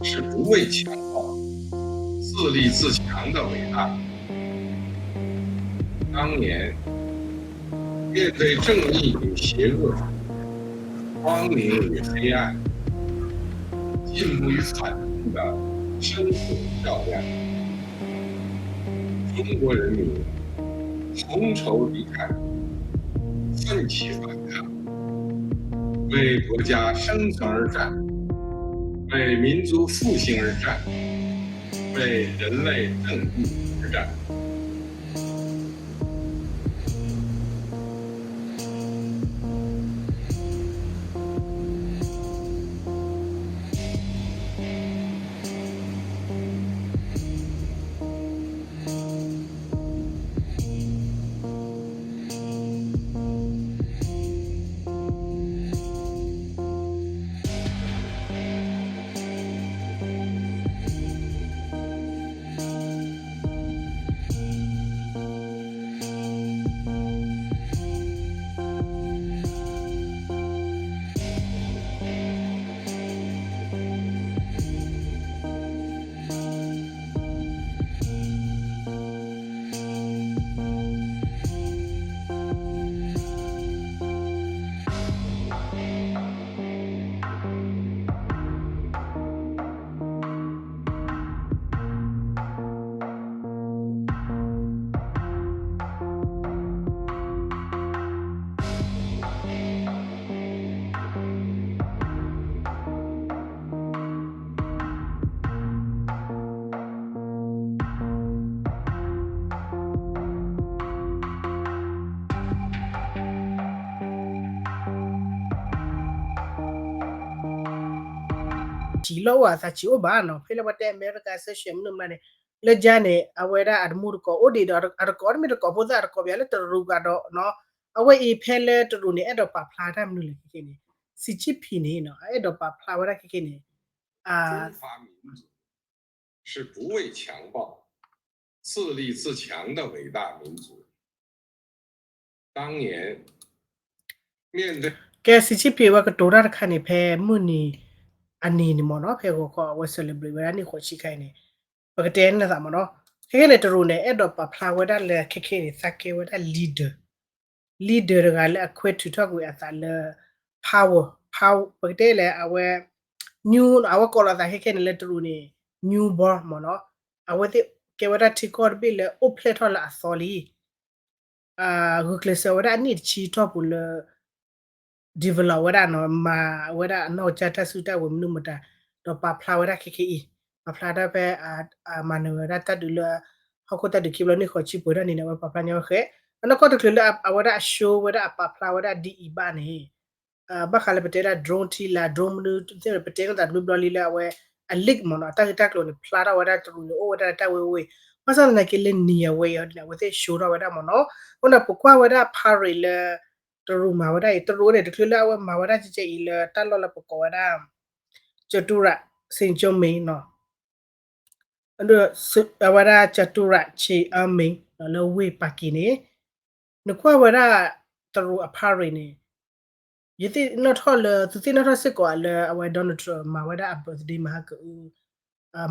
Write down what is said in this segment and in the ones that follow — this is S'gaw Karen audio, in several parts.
是不畏强暴、自立自强的伟大。当年，面对正义与邪恶、光明与黑暗、进步与反动的生死较量，中国人民同仇敌忾，奋起反抗，为国家生存而战，为民族复兴而战，为人类正义而战。ထံၣ်လီၤအိၣ်အသးဆံးအိၣ်ဘၣ်နီၤ ဖဲလၢပှၤတဲအမဲရကၤ sanction မနုၤမနုၤန့ၣ် လၢယါန့ၣ် အဝဲဒၣ်အတမူတကိး အိၣ်ဒံးဒီးအတကိးတမ့ၢ်တကိးဖိသၣ် အတကိးပယီၤလၢတရူးကဒီးနီၤ အဝဲအံၤဖဲလၢတရူးန့ၣ် အဲၣ်ဒိးပာ်ဖျါတၢ်မနုၤလဲၣ်ခဲခဲန့ၣ် စံးဆံဖံးန့ၣ်နီၤ အအဲၣ်ဒိးပာ်ဖျါဝဲဒၣ်ခဲခဲန့ၣ် 啊，中华民族是不畏强暴、自立自强的伟大民族。当年面对 ကဲ စံးဆံဖံးဝဲကတိၤတၢ်တခါန့ၣ် ဖဲမုၢ်နံၤအနံၤန့ၣ်မ့ၢ်နီၤ ဖဲဂီၤခီအဝဲ celebrate ဝဲဒၣ်နံၣ်ဃိးဆံခါအံၤန့ၣ် ပကတဲန့ၢ်သးမ့ၢ်နီၤ ခဲခဲန့ၣ် တရူးန့ၣ် အဲၣ်ဒိးပာ်ဖျါဝဲဒၣ်လၢခဲခဲန့ၣ် သးကဲဝဲဒၣ် leader leader တဂၤလၢအခွဲးထုးထီၣ်ကွံာ်အသးလၢ power power ပကတဲလၢအဝဲ new အဝဲကိးလီၤသးခဲခဲန့ၣ်လၢတရူးန့ၣ် new born မ့ၢ်နီၤ အဝဲသ့ၣ်ကဲဝဲဒၣ်ထံကီၢ်တဘ့ၣ်လၢအိၣ်ဖျဲၣ်ထီၣ်လၢအသီလံ ဂုာ်ကျဲးစၢးဝဲဒၣ်အနံၣ်တဆံထီၣ်ပူၤလၢ develop ဝဲဒၣ်နီၤ မၤဝဲဒၣ်အနီၢ်ကစၢ်တၢ်စုတၢ်ဝဲၤမနုၤမတၤ ဒီးပာ်ဖျါဝဲဒၣ်ခဲခဲအံၤ ပာ်ဖျါတၢ်ဖဲ မၤနၢၤဝဲဒၣ်တၢ်ဒုးလၢ ဟီၣ်ခိၣ်တၢ်ဒုးခံဘျီနံၣ်ဃိးဆံပှဲၤထီၣ်န့ၣ် အဝဲပာ်ဖျါညီဝဲဃဲ အနီၢ်ကီၢ်တချုးလၢအဝဲဒၣ်အ show ဝဲဒၣ်အပာ်ဖျါဝဲဒၣ်ဒ်အံၤဘၣ်န့ၣ် ဘၣ်ဃးလၢပတဲဒၣ် drone ထံလာ် drone မနုၤသ့ၣ် ပတဲန့ၢ်သးတဘျီဘျီလံလၢအဝဲ အ leak မ့ၢ်နီၤ အတၢ်ဂ့ၢ်တၢ်ကျိၤန့ၣ် ဖျါထီၣ်ဝဲဒၣ်တရူးန့ၣ် အိၣ်ဝဲဒၣ်လၢတၢ်ဝ့ၢ်ဝ့ၢ် ဘၣ်ဆၣ်သနာ်က့လၢနံၤအဝဲအံၤဒ်န့ၣ် အဝဲသ့ၣ် show ထီၣ်ဝဲဒၣ်မ့ၢ်နီၤ အဃိန့ၣ် ပကွၢ်ဝဲဒၣ် parade လၢ တရူးမၤဝဲဒၣ်အံၤ တရူးန့ၣ် တချုးလၢအဝဲမၤဝဲဒၣ်ကဲကဲအံၤလၢတၢ်လီၢ်လၢပကိးဝဲဒၣ် ကၠတူရၣ် စ့ၣ်ကၠိမ့ၣ်နီၤ အဝဲဒၣ်ကၠတူရၣ် ဆ့အၢမ့ၣ် လၢဝ့ၢ်ပာ်က့ၤန့ၣ် နကွၢ်ဝဲဒၣ်တရူးအ parade န့ၣ် ယသ့ၣ်နီၣ်ထီၣ်လၢ သုသ့ၣ်နီၣ်ထီၣ်စ့ၢ်ကီးလၢအဝဲ Donald Trump မၤဝဲဒၣ်အ birthday မဟါကအု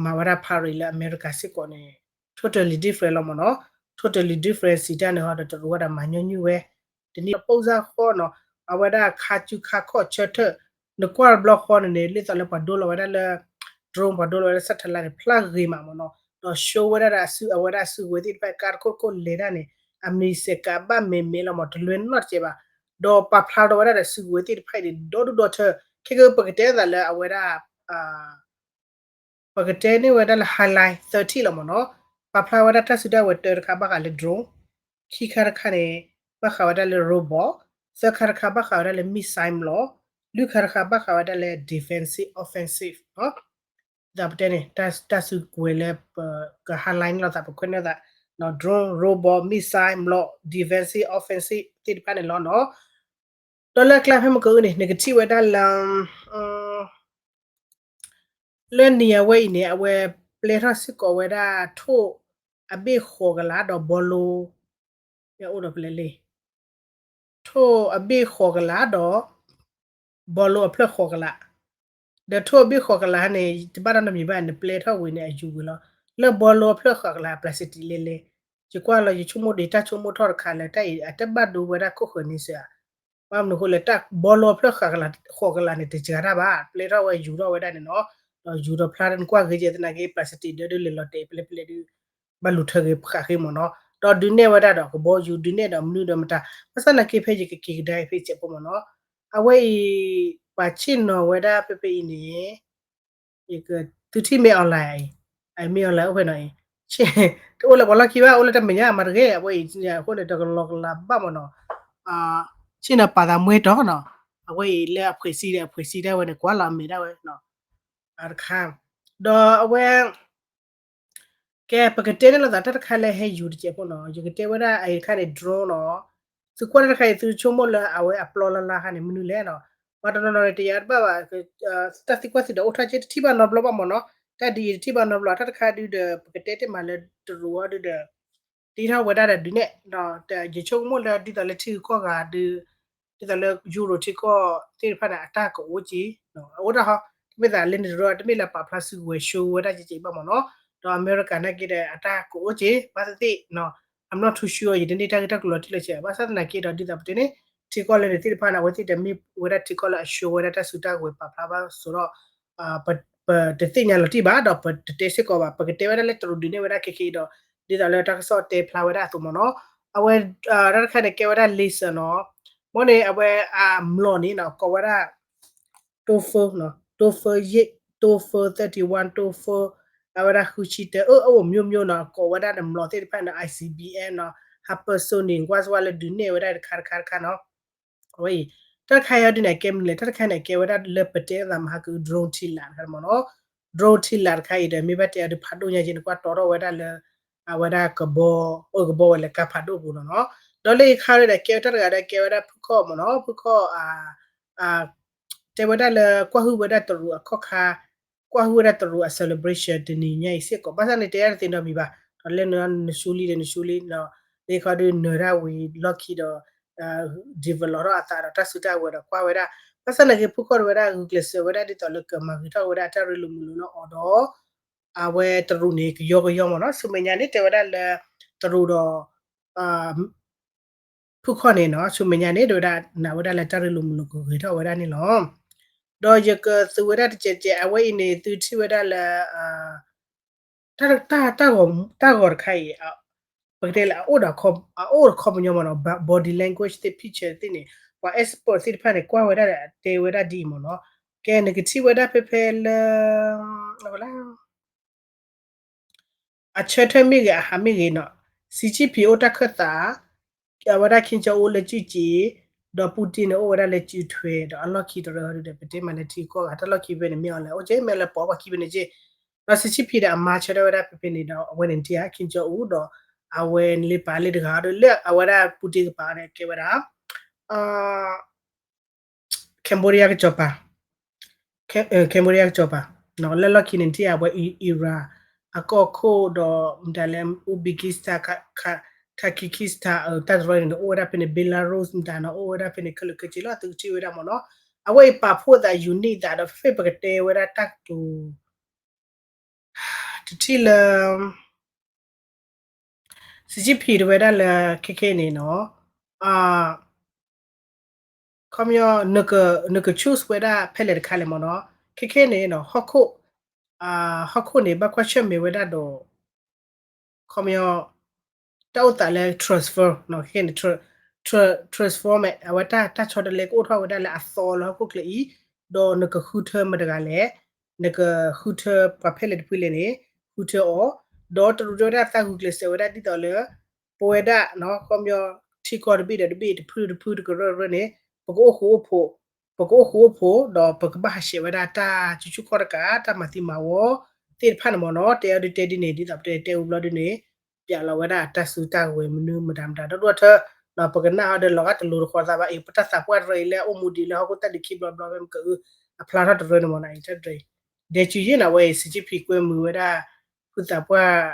မၤဝဲဒၣ် parade လၢအမဲရကၤစ့ၢ်ကီးန့ၣ် totally different လီၤမ့ၢ်နီၤ totally different စံးတၢ်န့ၣ်ဟီဒီးတရူးဝဲဒၣ်မၤညီနုၢ်ဝဲ တနံၣ်လၢပိၢ်စၢ်ဃီနီၤ အဝဲဒၣ်ခါစုခါခီၣ်ဆၢထၢၣ် နကွၢ်တဘျီဃီန့ၣ်န့ၣ် ဒ်သိးလၢပှၤဒိလီၤဝဲဒၣ်လၢ drone ပှၤဒိလီၤဝဲဒၣ် satellite န့ၣ် ဖျါဂ့ၤမးမ့ၢ်နီၤ ဒီး show ဝဲဒၣ်ဒီးအစုအဝဲဒၣ်အစုကဝဲၤသ့ၣ်တဖၣ် ကါတခိၣ်တခိၣ်လဲၤတၢ်န့ၣ် အမံၤစဲးကးဘၣ်မဲာ်မဲာ်လီၤမး တလွဲနီတစဲးဘၣ် ဒီးပာ်ဖျါထီၣ်ဝဲဒၣ်ဒီးစုကဝဲၤသ့ၣ်တဖၣ်အံၤန့ၣ် ဒီဒူၣ်ဒီထၢ ခဲကပကတဲသးလၢအဝဲဒၣ် ပကတဲန့ၢ်ဝဲဒၣ်လၢ highlight thirty လီၤမ့ၢ်နီၤ ပာ်ဖျါဝဲဒၣ်တၢ်စုတၢ်ဝဲၤတၢတခါဘၣ်ဃးလၢ drone ခံခါတခါန့ၣ် ဘၣ်ဃးဝဲဒၣ်လၢ robot သၢခါတခါဘၣ်ဃးဝဲဒၣ်လၢ missile လီၤ လွံၢ်ခါတခါဘၣ်ဃးဝဲဒၣ်လၢ defensive offensive နီၤ ဒ်ပတဲန့ၣ် တၢ်စုကဝဲၤလၢပက highlight န့ၢ်လိာ်သး ပခွဲးန့ၢ်သး drone robot missile လီၤ defensive offensive သ့ၣ်တဖၣ်န့ၣ်လီၤနီၤ ဒီးလၢအကျါဖဲမ့ၢ်ကအုန့ၣ် နကထံၣ်ဝဲဒၣ်လၢ လၢနံၤအဝဲအံၤန့ၣ် အဝဲပျဲထီၣ်စ့ၢ်ကီးဝဲဒၣ်ထိၣ်အဘ့ၣ်ဃိးကလးဒီး ဘီလိ အိၣ်ဒီးဖဲလဲၣ်လံ ထိၣ်အဘ့ၣ်ဃိးကလးဒီး ဘီလိအဖျၢၣ်ဃိးကလး ဒီးထိၣ်အဘ့ၣ်ဃိးကလးန့ၣ် တဘၣ်တၢ်နီတမံၤဘၣ် နပျဲထီၣ်ဝံၤန့ၣ် အယူၤဝံၤလီၤ. လၢဘီလိအဖျၢၣ်ဃိးကလး plastic လဲလဲ, ယကွၢ်လီၤ ယဆိကမိၣ်ဒီး တၢ်ဆိကမိၣ်ထီၣ်တခါလၢတၢ်အံၤ အတဘၣ်ဒိဝဲဒၣ်ခိၣ်ဃၢၤန့ဆၢၣ်ဧါ. ဘၣ်မနုၤအဃိလဲၣ် တၢ်ဘီလိအဖျၢၣ်ဃိးကလးန့ၣ် တစှၤတၢ်ဘၣ် ပျဲထီၣ်ဝဲယူၤထီၣ်ဝဲဒၣ်န့ၣ်နီၤ. ဒီးယူၤဒီးဖျါဒ်နကွၢ်ဂ့ၤကဲသနာ်က့ plastic ဒၢဒုးလဲၤလီၤတဲာ်ပျဲပျဲဒုး ဘၣ်လူၤထၢဂ့ၤဖးဃ့မ့ၢ်နီၤ. ဒီးဒုးနဲၣ်ဝဲဒၣ်ဒီးကဘီယူၤ ဒုးနဲၣ်ဒီးမနုၤဒီးမတၤ ဘၣ်ဆၣ်သနာ်က့ဖဲယကက့ၤကဒါအံၤဖဲအံၤစဲးဖိမ့ၢ်နီၤ. အဝဲအံၤ ပှၤဆ့ၣ်နီၤဝဲဒၣ်ဖဲဖဲအံၤန့ၣ် ယကသုထံၣ်မ့ၢ် online အံၤ, အမ့ၢ် online အိၣ်ဖဲနီၤအံၤ, တအိၣ်လၢပှၤလီၢ်ခံဘၣ် အိၣ်လၢတၢ်မဲာ်ညါမၤတဂ့ၤ အဝဲအံၤအဃိန့ၣ် တကလီကလးဘၣ်မ့ၢ်နီၤ. ဆ့ၣ်နီၤပာ်သးမွဲတီၤနီၤ, အဝဲအံၤလၢအဖှဲးစံဒီး အဖှဲးစံဒၣ်ဝဲန့ၣ် ကွၢ်လီၤအမဲာ်ဒၣ်ဝဲ တခါ, ဒီးအဝဲ ကဲ ပကတဲန့ၣ်လိာ်သးတၢ်တခါလၢဟဲယူၤတစဲးဖိနီၤ, ယကတဲဝဲဒၣ်အံၤတခါန့ၣ် drone နီၤ, သုကွၢ်တၢ်တခါအံၤ သုဆိကမိၣ်လၢအဝဲအပျီလၢ်လၢ်ခါန့ၣ် မနုၤလဲၣ်နီၤ, ပှၤတနီၤနီၤန့ၣ် တယာ်တဘၣ်ဘၣ်, တၢ်သံကွၢ်သံဒီးအိၣ်ထီၣ်က့ တထံၣ်ဘၣ်နီတဘျီဘၣ်မ့ၢ်နီၤ, တၢ်ဒ်အံၤတထံၣ်ဘၣ်နီတဘျီ တၢ်တခါဒုဒီး ပကတဲတ့ၢ်မးလၢတရူးအီၤဒုဒီး တ့ထီၣ်ဝဲဒၣ်ဒီးဒုးနဲၣ်ဒီး ယဆိကမိၣ်လၢဒ်သိးလၢထံဂုၤကီၢ်ဂၤဒု ဒ်သိးလၢ Europe ထံကီၢ်သ့ၣ်တဖၣ်န့ၣ် အတၢ်ကအိၣ်က့ၤ အအိၣ်တၢ်ဟီ, တမ့ၢ်သးလၢန့ၣ်တရူး တမ့ၢ်လၢပာ်ဖျါစုကဝဲၤ show ဝဲဒၣ်ကဲကဲဘၣ်မ့ၢ်နီၤ, ဒီးအမဲရကၤနာ်က့ဒီး အတၢ်ကအိၣ်က့ၤ ဘၣ်သ့ၣ်သ့ၣ် I'm not too sure ယတန့ၢ်တၢ်ဂ့ၢ်တၢ်ကျိၤလီၤတံၢ်လီၤဆဲး ဘၣ်ဆၣ်သနာ်က့ဒီး ဒ်သိးပတဲန့ၣ် ထံကီၢ်လၢန့ၣ်သ့ၣ်တဖၣ်န့ၣ် အဝဲသ့ၣ်တမ့ၢ်ဝဲဒၣ်ထံကီၢ်လၢအ show ဝဲဒၣ်တၢ်စုတၢ်ကဝဲၤ ပာ်ဖျါဘၣ်စိဒီး ပတသ့ၣ်ညါလီၤတံၢ်ဘၣ် ဒီးပတတဲစ့ၢ်ကီးဘၣ်, ပကတဲဝဲဒၣ်လၢတရူးဒုးနဲၣ်ဝဲဒၣ်ခဲခဲအံၤဒီး ဒ်သိးလၢတၢ်ကစီၣ်တဲဖျါဝဲဒၣ်အသိးမ့ၢ်နီၤ, အဝဲ တၢ်တခါန့ၣ် ကဲဝဲဒၣ် laser နီၤ, မ်န့ၣ် အဝဲအမျိာ်န့ၣ်နီၤ ကိးဝဲဒၣ် တိၢ်ဖၢ တိၢ်ဖၢယဲၢ် တိၢ်ဖၢ thirty one တိၢ်ဖၢ အဝဲဒၣ်ဃုဆံတၢ အအိၣ် မျိုးမျိုး နီၤ, ကိးဝဲဒၣ်ဒီးမျိာ်သ့ၣ်တဖၣ်န့ၣ် ICBM နီၤ, hypersonic ကွၢ်စ့ၢ်ဝဲလၢဒုးနဲၣ်ဝဲဒၣ်တခါတခါတခါနီၤ, အဝဲအံၤ တၢ်တခါအံၤဒုးန့ၣ် ကဲမနုၤလဲၣ်, တၢ်တခါန့ၣ် ကဲဝဲဒၣ်လၢပတဲသးမဟါက drone ထံလာ်တခါမ့ၢ်နီၤ, drone ထံလာ်တခါအံၤဒီး မ့ၢ်ဘၣ်တဲအီၤဒုးဖးဒိၣ်ညါက့ၤ နကွၢ်တီထီၣ်ဝဲဒၣ်လၢ အဝဲဒၣ်ကဘီ အၢကဘီဝဲလၢကါဖးဒိၣ်ပူၤနီၤနီၤ, ဒီးလၢအံၤခါဒီး ကဲတၢ်တဂၤဒီး ကဲဝဲဒၣ်ဖုခီၣ်မ့ၢ်နီၤ, ဖုခီၣ် တဲဝဲဒၣ်လၢ ကွၢ်ဟုၣ်ဝဲဒၣ်တရူးအခီၣ်ခါ, ကွၢ်ဟုၣ်ဝဲဒၣ်တရူးအ celebration တနံၤညါအံၤစ့ၢ်ကီး, ဘၣ်ဆၣ်န့ၣ်တဲဒၣ်တသ့နီတမံၤဘၣ်, ဒီးလၢနနၡူလံဒီးနၡူလံနီၤ, လၢခီဒုးနၢၤတၢ်ဝံၤလီၢ်ခံဒီး develop ထီၣ်အသးဒီးတၢ်စုတၢ်ဝဲၤဒီးကွၢ်ဝဲဒၣ်, ဘၣ်ဆၣ်သနာ်က့ဖုခီၣ်တဝဲဒၣ် ဂုာ်ကျဲးစၢးဝဲဒၣ်ဒ်သိးလၢကမၤဂ့ၤထီၣ်ဝဲဒၣ်တၢ်ရ့လိာ်မုာ်လိာ်လၢအီၤဒီး အဝဲတရူးန့ၣ် ကယီကယီမ့ၢ်နီၤ, ဆူမဲာ်ညါန့ၣ် တဲဝဲဒၣ်လၢ တရူးဒီး ဖုခီၣ်န့ၣ်နီၤ, ဆူမဲာ်ညါန့ၣ် တဲဝဲဒၣ် နာ်ဝဲဒၣ်လၢတၢ်ရ့လိာ်မုာ်လိာ်ကဂ့ၤထီၣ်ဝဲဒၣ်န့ၣ်လီၤ. ဒီးယကသုးဝဲဒၣ်တစဲးစဲး အဝဲအံၤန့ၣ် သုထံၣ်ဝဲဒၣ်လၢ တၢ် တၢ်ဂီၤတခါအံၤ ပကတဲလၢ အအိၣ်ဒီးခီပညီမ့ၢ်နီၤ, body language သ့ၣ် picture သ့ၣ်န့ၣ် ပှၤ expert သ့ၣ်တဖၣ်န့ၣ် ကွၢ်ဝဲဒၣ်ဒီးတဲဝဲဒၣ်ဒ်အံၤမ့ၢ်နီၤ, ကဲ နကထံၣ်ဝဲဒၣ်ဖဲဖဲလၢ အဆၢထၢၣ်မ့ၢ်ဂ့ၤ အဟးမ့ၢ်ဂ့ၤနီၤ, စံးကၠံၣ်ဖံးအိၣ်တၢ်ခၢၣ်သး, အဝဲဒၣ် Kim Jong Un လၢစုကြည်, ဒီး Putin န့ၣ် အိၣ်ဝဲဒၣ်လၢစုထွဲ, ဒီးအလီၢ်ခံတရၢဒီး ပတဲမးလၢထံကီၢ်ဂၤ တၢ်လီၢ်ခံဖဲန့ၣ် မ့ၢ်အီၤလဲၣ် အိၣ်က့ မ့ၢ်လၢပိာ်ပှၤခံဖဲန့ၣ်က့, ဒီးစံးကၠံၣ်ဖံးဒီးအမါဆၢထၢၣ်ဝဲဒၣ်ဖဲဖဲန့ၣ်ဒီး အဝဲန့ၣ်ထံၣ်ဧါ Kim Jong Un ဒီး အဝဲန့ၣ်လၢပာ်လၢတဂၤဒီး လၢအဝဲဒၣ် Putin ကပာ်န့ၣ် ကဲဝဲဒၣ် Cambodia ကစီၤပၤ, Cambodia ကစီၤပၤ, လၢလီၢ်ခံန့ၣ်ထံၣ်အဝဲ Iran အကီၢ်ခိၣ်ဒီး မတၤလဲၣ် Uzbekistan, Kyrgyzstan တၢ်တရၢန့ၣ် အိၣ်ဝဲဒၣ်ဖဲန့ၣ် Belarus မတၤနီၤ အိၣ်ဝဲဒၣ်ဖဲန့ၣ် ခဲလၢာ်ခဲဆ့လီၤ သုကထံၣ်ဝဲဒၣ်မ့ၢ်နီၤ, အဝဲအံၤပာ်ဖှိၣ်သး unique သးဒီး ဖဲပကတဲဝဲဒၣ်တၢ်ကတိၤ တထံၣ်လၢ စံးကၠံၣ်ဖံးတဝဲဒၣ်လၢ ခဲခဲန့ၣ်နီၤ, ခီပညီ နက choose ဝဲဒၣ်ဖဲလဲၣ်တခါလဲၣ်မ့ၢ်နီၤ, ခဲခဲန့ၣ်နီၤ ဟီၣ်ခိၣ်, ဟီၣ်ခိၣ်န့ၣ် ဘၣ်ကွၢ်ဆၢၣ်မဲာ်ဝဲဒၣ်ဒီး ခီပညီ တၢ်အိၣ်သးလၢ transfer ခဲခဲန့ၣ် transform အဝဲတၢ် တၢ်ဆီတလဲကအိၣ်ထီၣ်ဝဲဒၣ်လၢအသီလၢဟီၣ်ခိၣ်ချၢအံၤ, ဒီးနကဃုထၢမတၤတဂၤလဲၣ်, နကဃုထၢပှၤဖဲလဲၣ်တဖုလဲၣ်န့ၣ် ဃုထၢအီၤ, ဒီးတရူးတဲဝဲဒၣ်သးဂုာ်ကျဲးစၢးဝဲဒၣ်ဒ်သိးလၢ ပဝဲဒၣ် ခီပညီ ထံကီၢ်တဘ့ၣ်ဒီးတဘ့ၣ် တဖုတဖုတကရၢကရၢန့ၣ် ပကအိၣ်ဃူအိၣ်ဖိး, ပကအိၣ်ဃူအိၣ်ဖိး ဒီးပကဘၣ်ဟးဆှဲးဝဲဒၣ်တၢ်စုဆူၣ်ခီၣ်တကး တၢ်မၤသံမၤဝီသ့ၣ်တဖၣ်န့ၣ်မ့ၢ်နီၤ, တဲအီၤဒုးတဲဒ်န့ၣ် ဒ်သိးပတဲတဲဝံၤဘျီဒ်န့ၣ် ပျးလီၤဝဲဒၣ်တၢ်စုတၢ်ကဝဲၤမနုၤမတၤမတၤ ဒီဒူၣ်ထၢ ပကနၣ်အီၤဒီးလီၤဂာ်တလိၤတဃီသးဘၣ်အံၤ ပတၢ်သးပှၢ်တရၢအံၤလၢအအိၣ်မူဒံးလၢဟီၣ်ခိၣ်တၢ်ဒုးခံဘျီဘျီဖဲမ့ၢ်ကအု အဖျါထီၣ်တရၢန့ၣ်မ့ၢ်နီၤ အံၤတၢ်တရၢအံၤ ဒဲကၠူယ့ၣ်နီၤ အဝဲအံၤ စံးကၠံၣ်ဖံးကွဲမုာ်ဝဲဒၣ် ဖုသးပှၢ်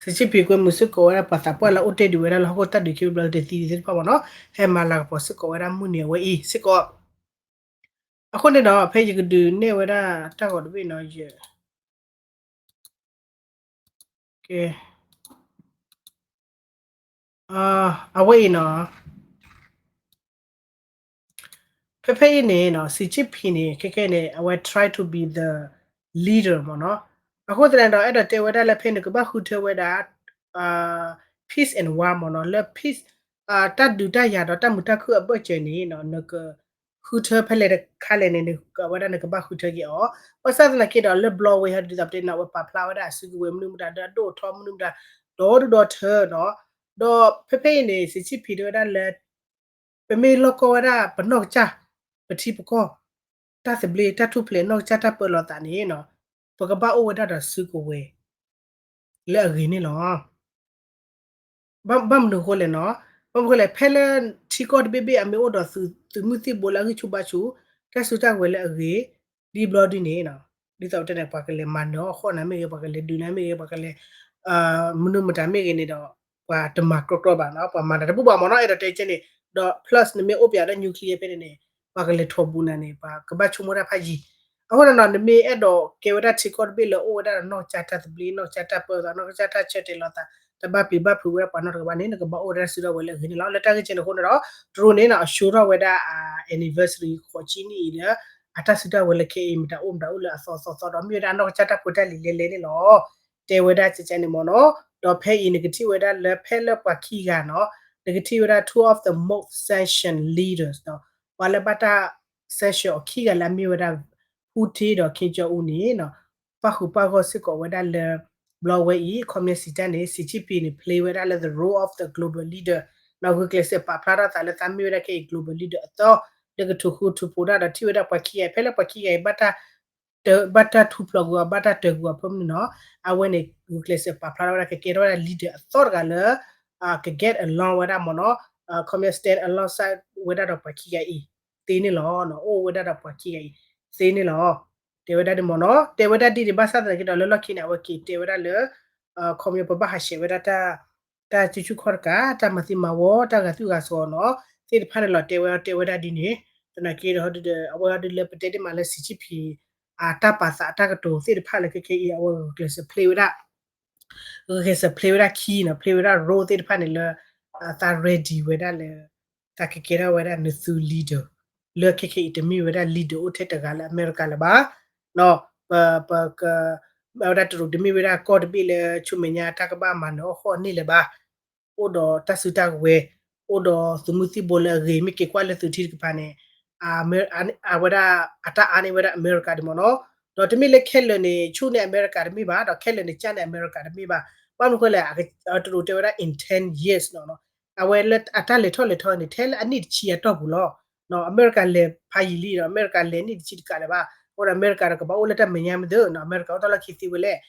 စံး စံးဆံဖံးကွဲမုာ်စ့ၢ်ကီးဝဲဒၣ်ပှၤသးပှၢ်လၢအအိၣ်တ့ၢ်ဒံးဝဲဒၣ်လၢဟီၣ်ခိၣ်တၢ်ဒုးခံဘျီတသံသ့ၣ်တဖၣ်မ့ၢ်နီၤ, ဟဲမၤလၤကပီၤစ့ၢ်ကီးဝဲဒၣ်မုၢ်နံၤအဝဲအံၤစ့ၢ်ကီး. အဃိန့ၣ်ဒီး ဖဲယကဒုးနဲၣ်ဝဲဒၣ်တၢ်ဂီၤတဘ့ၣ်နီၤ, ယ အဝဲအံၤနီၤ, ဖဲဖဲအံၤန့ၣ်နီၤ စံးဆံဖံးန့ၣ် ခဲခဲန့ၣ် အဝဲ try to be the leader မ့ၢ်နီၤ. အဃိသတးန့ၣ်ဒီး အဲၣ်ဒိးတဲဝဲဒၣ်လၢဖဲနကဘၣ်ဃုထၢဝဲဒၣ် peace and war မ့ၢ်နီၤ, လၢ peace တၢ်ဒုးတၢ်ယၤဒီးတၢ်မုာ်တၢ်ခုၣ်အဘၢၣ်စၢၤန့ၣ် နက ဃုထၢဖဲလဲၣ်တခါလဲၣ်န့ၣ် အဝဲဒၣ်နကဘၣ်ဃုထၢက့ၤအီၤ. ဘၣ်ဆၣ်သနာ်က့ဒီး လၢဘျီဝဲဟဲဒ်သိးပတဲန့ၣ် အဝဲပာ်ဖျါဝဲဒၣ်အစုကဝဲၤမနုၤမတၤ ဒီးအဒိၣ်အထီမနုၤမတၤ ဒီဒူၣ်ဒီထၢနီၤ. ဒီးဖဲဖဲအံၤန့ၣ် စံးဆံဖံးတဲဝဲဒၣ်လၢ ပမ့ၢ်လီၢ်ကီၢ်ဝဲဒၣ်ပနီၢ်ကစၢ် ပထံပကီၢ် တၢ်သဘျ့တၢ်ထူၣ်ဖျဲးနီၢ်ကစၢ်တၢ်ပၢလီၤသးန့ၣ် ပကဘၣ်အိၣ်ဝဲဒၣ်ဒီးစုကဝဲၤ လၢအဂ့ၤန့ၣ်လီၤ. ဘၣ်မနုၤအဃိလဲၣ်နီၤ, ဘၣ်မနုၤအဃိလဲၣ် ဖဲလၢထံကီၢ်တဘ့ၣ်ဘ့ၣ်အမ့ၢ်အိၣ်ဒီးသုးမုၢ်သံၣ်ဘိလၢအဂံၢ်ဆူၣ်ဘါဆူၣ် တၢ်စုတၢ်ကဝဲၤလၢအဂ့ၤ ဒ်ဘျီဒ်န့ၣ် ဒ်သိးပတဲန့ၣ် ပှၤကလဲၤမၤနၢၤအီၣ်ဃီၣ်နၤမ့ၢ်ဂ့ၤ ပှၤကလဲၤဒုးနၤမ့ၢ်ဂ့ၤ ပှၤကလဲၤ မနုၤမတၤမ့ၢ်ဂ့ၤန့ၣ်ဒီး ပှၤတမၤကြီကြီဘၣ်နီၤ ပှၤမၤတၢ်တဘူၣ်ဘၣ်မ့ၢ်နီၤ အဲၣ်ဒိးတဲကဲန့ၣ် ဒီး plus နမ့ၢ်အိၣ်ပၠးဒီး nuclear ဖဲန့ၣ်န့ၣ် ပှၤကလဲၤထီၣ်ဘူးနၤန့ၣ် ပှၤကဘၣ်ဆိကမိၣ်တၢ်ဖးယံၤ အဃိန့ၣ်နီၤ နမ့ၢ်အဲၣ်ဒိးကဲဝဲဒၣ်ထံကီၢ်တဘ့ၣ်လၢအိၣ်ဝဲဒၣ်ဒီးနီၢ်ကစၢ်တၢ်သဘျ့ နီၢ်ကစၢ်တၢ်ပၢသး နီၢ်ကစၢ်တၢ်ဆၢတဲာ်လီၤသး တဘၣ်ပျံၤဘၣ်ဖုးဝဲဒၣ်ပှၤနီတဂၤဘၣ်န့ၣ် နကဘၣ်အိၣ်ဝဲဒၣ်စုကဝဲၤလၢအဂ့ၤန့ၣ်လီၤ. လၢတၢ်ဂ့ၢ်ကဲန့ၣ်အဃိန့ၣ်ဒီး တရူးန့ၣ်နီၤ အ show ထီၣ်ဝဲဒၣ် anniversary ဃိးဆံနံၣ်အံၤလၢ အတၢ်စုတၢ်ဝဲၤလၢခဲအံၤမတၤအိၣ်မတၤအိၣ်လၢအသီသီသီဒီး မ့ၢ်ဝဲဒၣ်နီၢ်ကစၢ်တၢ်ဖိတၢ်လံၤလဲၤလဲၤန့ၣ်လီၤ. တဲဝဲဒၣ်ကဲန့ၣ်မ့ၢ်နီၤ ဒီးဖဲအံၤနကထံၣ်ဝဲဒၣ်လၢဖဲလၢပှၤခံဂၤနီၤ နကထံၣ်ဝဲဒၣ် two of the most sanction leaders ဒီး ပှၤလၢဘၣ်တၢ် sanction အီၤခံဂၤလၢအမ့ၢ်ဝဲဒၣ် Putin ဒီး Kim Jong Un န့ၣ်နီၤ ပၣ်ဃုာ်ပၣ်ဂီၢ်စ့ၢ်ကီးဝဲဒၣ်လၢ ဘျီဝဲအံၤ ခီပညီစံးတၢ်န့ၣ် စံးဆံဖံးန့ၣ် play ဝဲဒၣ်လၢ the role of the global leader နီၤ ဂုာ်ကျဲးစၢးပာ်ဖျါထီၣ်သးလၢသးမ့ၢ်ဝဲဒၣ်ခဲအံၤ global leader အသီ လၢကထုးဃူထုးဖိးတၢ်ဒီးထံၣ်ဝဲဒၣ်ပှၤခံဂၤအံၤ ဖဲလၢပှၤခံဂၤအံၤ ဘၣ်တၢ်ထူၣ်ဖျိးကွံာ်အီၤ ဘၣ်တၢ်တၢၤကွံာ်အီၤဖဲမနုၤနီၤ အဝဲန့ၣ် ဂုာ်ကျဲးစၢးပာ်ဖျါထီၣ်ဝဲဒၣ်ကကဲထီၣ်ဝဲဒၣ် leader အသီတဂၤလၢ က get along ဝဲဒၣ်မ့ၢ်နီၤ ခီပညီ stand alongside ဝဲဒၣ်ဒီးပှၤခံဂၤအံၤ သ့န့ၣ်လီၤ. အိၣ်ဝဲဒၣ်ဒီးပှၤခံဂၤအံၤ သ့န့ၣ်လီၤ. တဲဝဲဒၣ်ဒ်မ့ၢ်နီၤ တဲဝဲဒၣ်ဒ်န့ၣ် ဘၣ်ဆၣ်သနာ်က့ဒီးလၢလီၢ်ခံန့ၣ် အဝဲက့ၤတဲဝဲဒၣ်လၢ ခီပညီပဘၣ်ဟးဆှဲးဝဲဒၣ် တၢ်စုဆူၣ်ခီၣ်တကး တၢ်မၤသံမၤဝီ တၢ်ဂာ်သူၣ်ဂာ်စီၤနီၤ သ့ၣ်တဖၣ်န့ၣ်လီၤ တဲဝဲတဲဝဲဒၣ်ဒ်န့ၣ် သနာ်က့ဒီး အဝဲဒၣ်လၢပတဲဒ်မးလၢစံးဆံဖံး အတၢ်ပာ်သးအတၢ်ကတိၤသ့ၣ်တဖၣ်လၢခဲခဲအံၤ အဝဲဂုာ်ကျဲးစၢး play ဝဲဒၣ် ဂုာ်ကျဲးစၢး play ဝဲဒၣ် key နီၤ play ဝဲဒၣ် role သ့ၣ်တဖၣ်န့ၣ်လၢ သး ready ဝဲဒၣ်လၢ သးကကဲထီၣ်ဝဲဒၣ်နသု leader လၢခဲခဲအံၤတမ့ၢ်ဝဲဒၣ် leader အိၣ်ထဲတဂၤလၢအမဲရကၤလၢၤဘၣ် ပ ပက အဝဲဒၣ်တရူးတမ့ၢ်ဝဲဒၣ်ကီၢ်တဘ့ၣ်လၢ ဆူမဲာ်ညါတၢ်ကဘၣ်မၤနၢၤအီၣ်ဃီၣ်န့ၢ်လၢၤဘၣ် အိၣ်ဒီးတၢ်စုတၢ်ကဝဲၤ အိၣ်ဒီးသုးမုၢ်သံၣ်ဘိလၢအဂ့ၤ မ့ၢ်က့ၤကွၢ်လၢသုးထံတကပၤန့ၣ် အဝဲဒၣ် အတၢ်အါန့ၢ်ဝဲဒၣ်အမဲရကၤဒ်မ့ၢ်နီၤ ဒီးတမ့ၢ်လၢခဲလၢာ်န့ၣ် ဆူၣ်န့ၢ်အမဲရကၤတမ့ၢ်ဘၣ် ဒီးခဲလၢာ်န့ၣ် ကၢ်န့ၢ်အမဲရကၤတမ့ၢ်ဘၣ် ဘၣ်မနုၤဃိလဲၣ် တရူးတဲဝဲဒၣ် in ten years နီၤ အဝဲလၢအတၢ်လဲၤထီၣ်လဲၤထီန့ၣ် ထဲလၢအနံၣ်တဆံအတီၢ်ပူၤလီၤ. အမဲရကၤလဲၤဖးယံာ်လံဒီး အမဲရကၤလဲၤနံၣ်တဆံတကးလၢၤဘၣ် အဃိဒီးအမဲရကၤဒီးကဘၣ်အိၣ်လၢတၢ်မဲာ်ညါမ့ၢ်သ့နီၤ အမဲရကၤအိၣ်တၢ်လီၢ်ခံသ့ဝဲလဲၣ်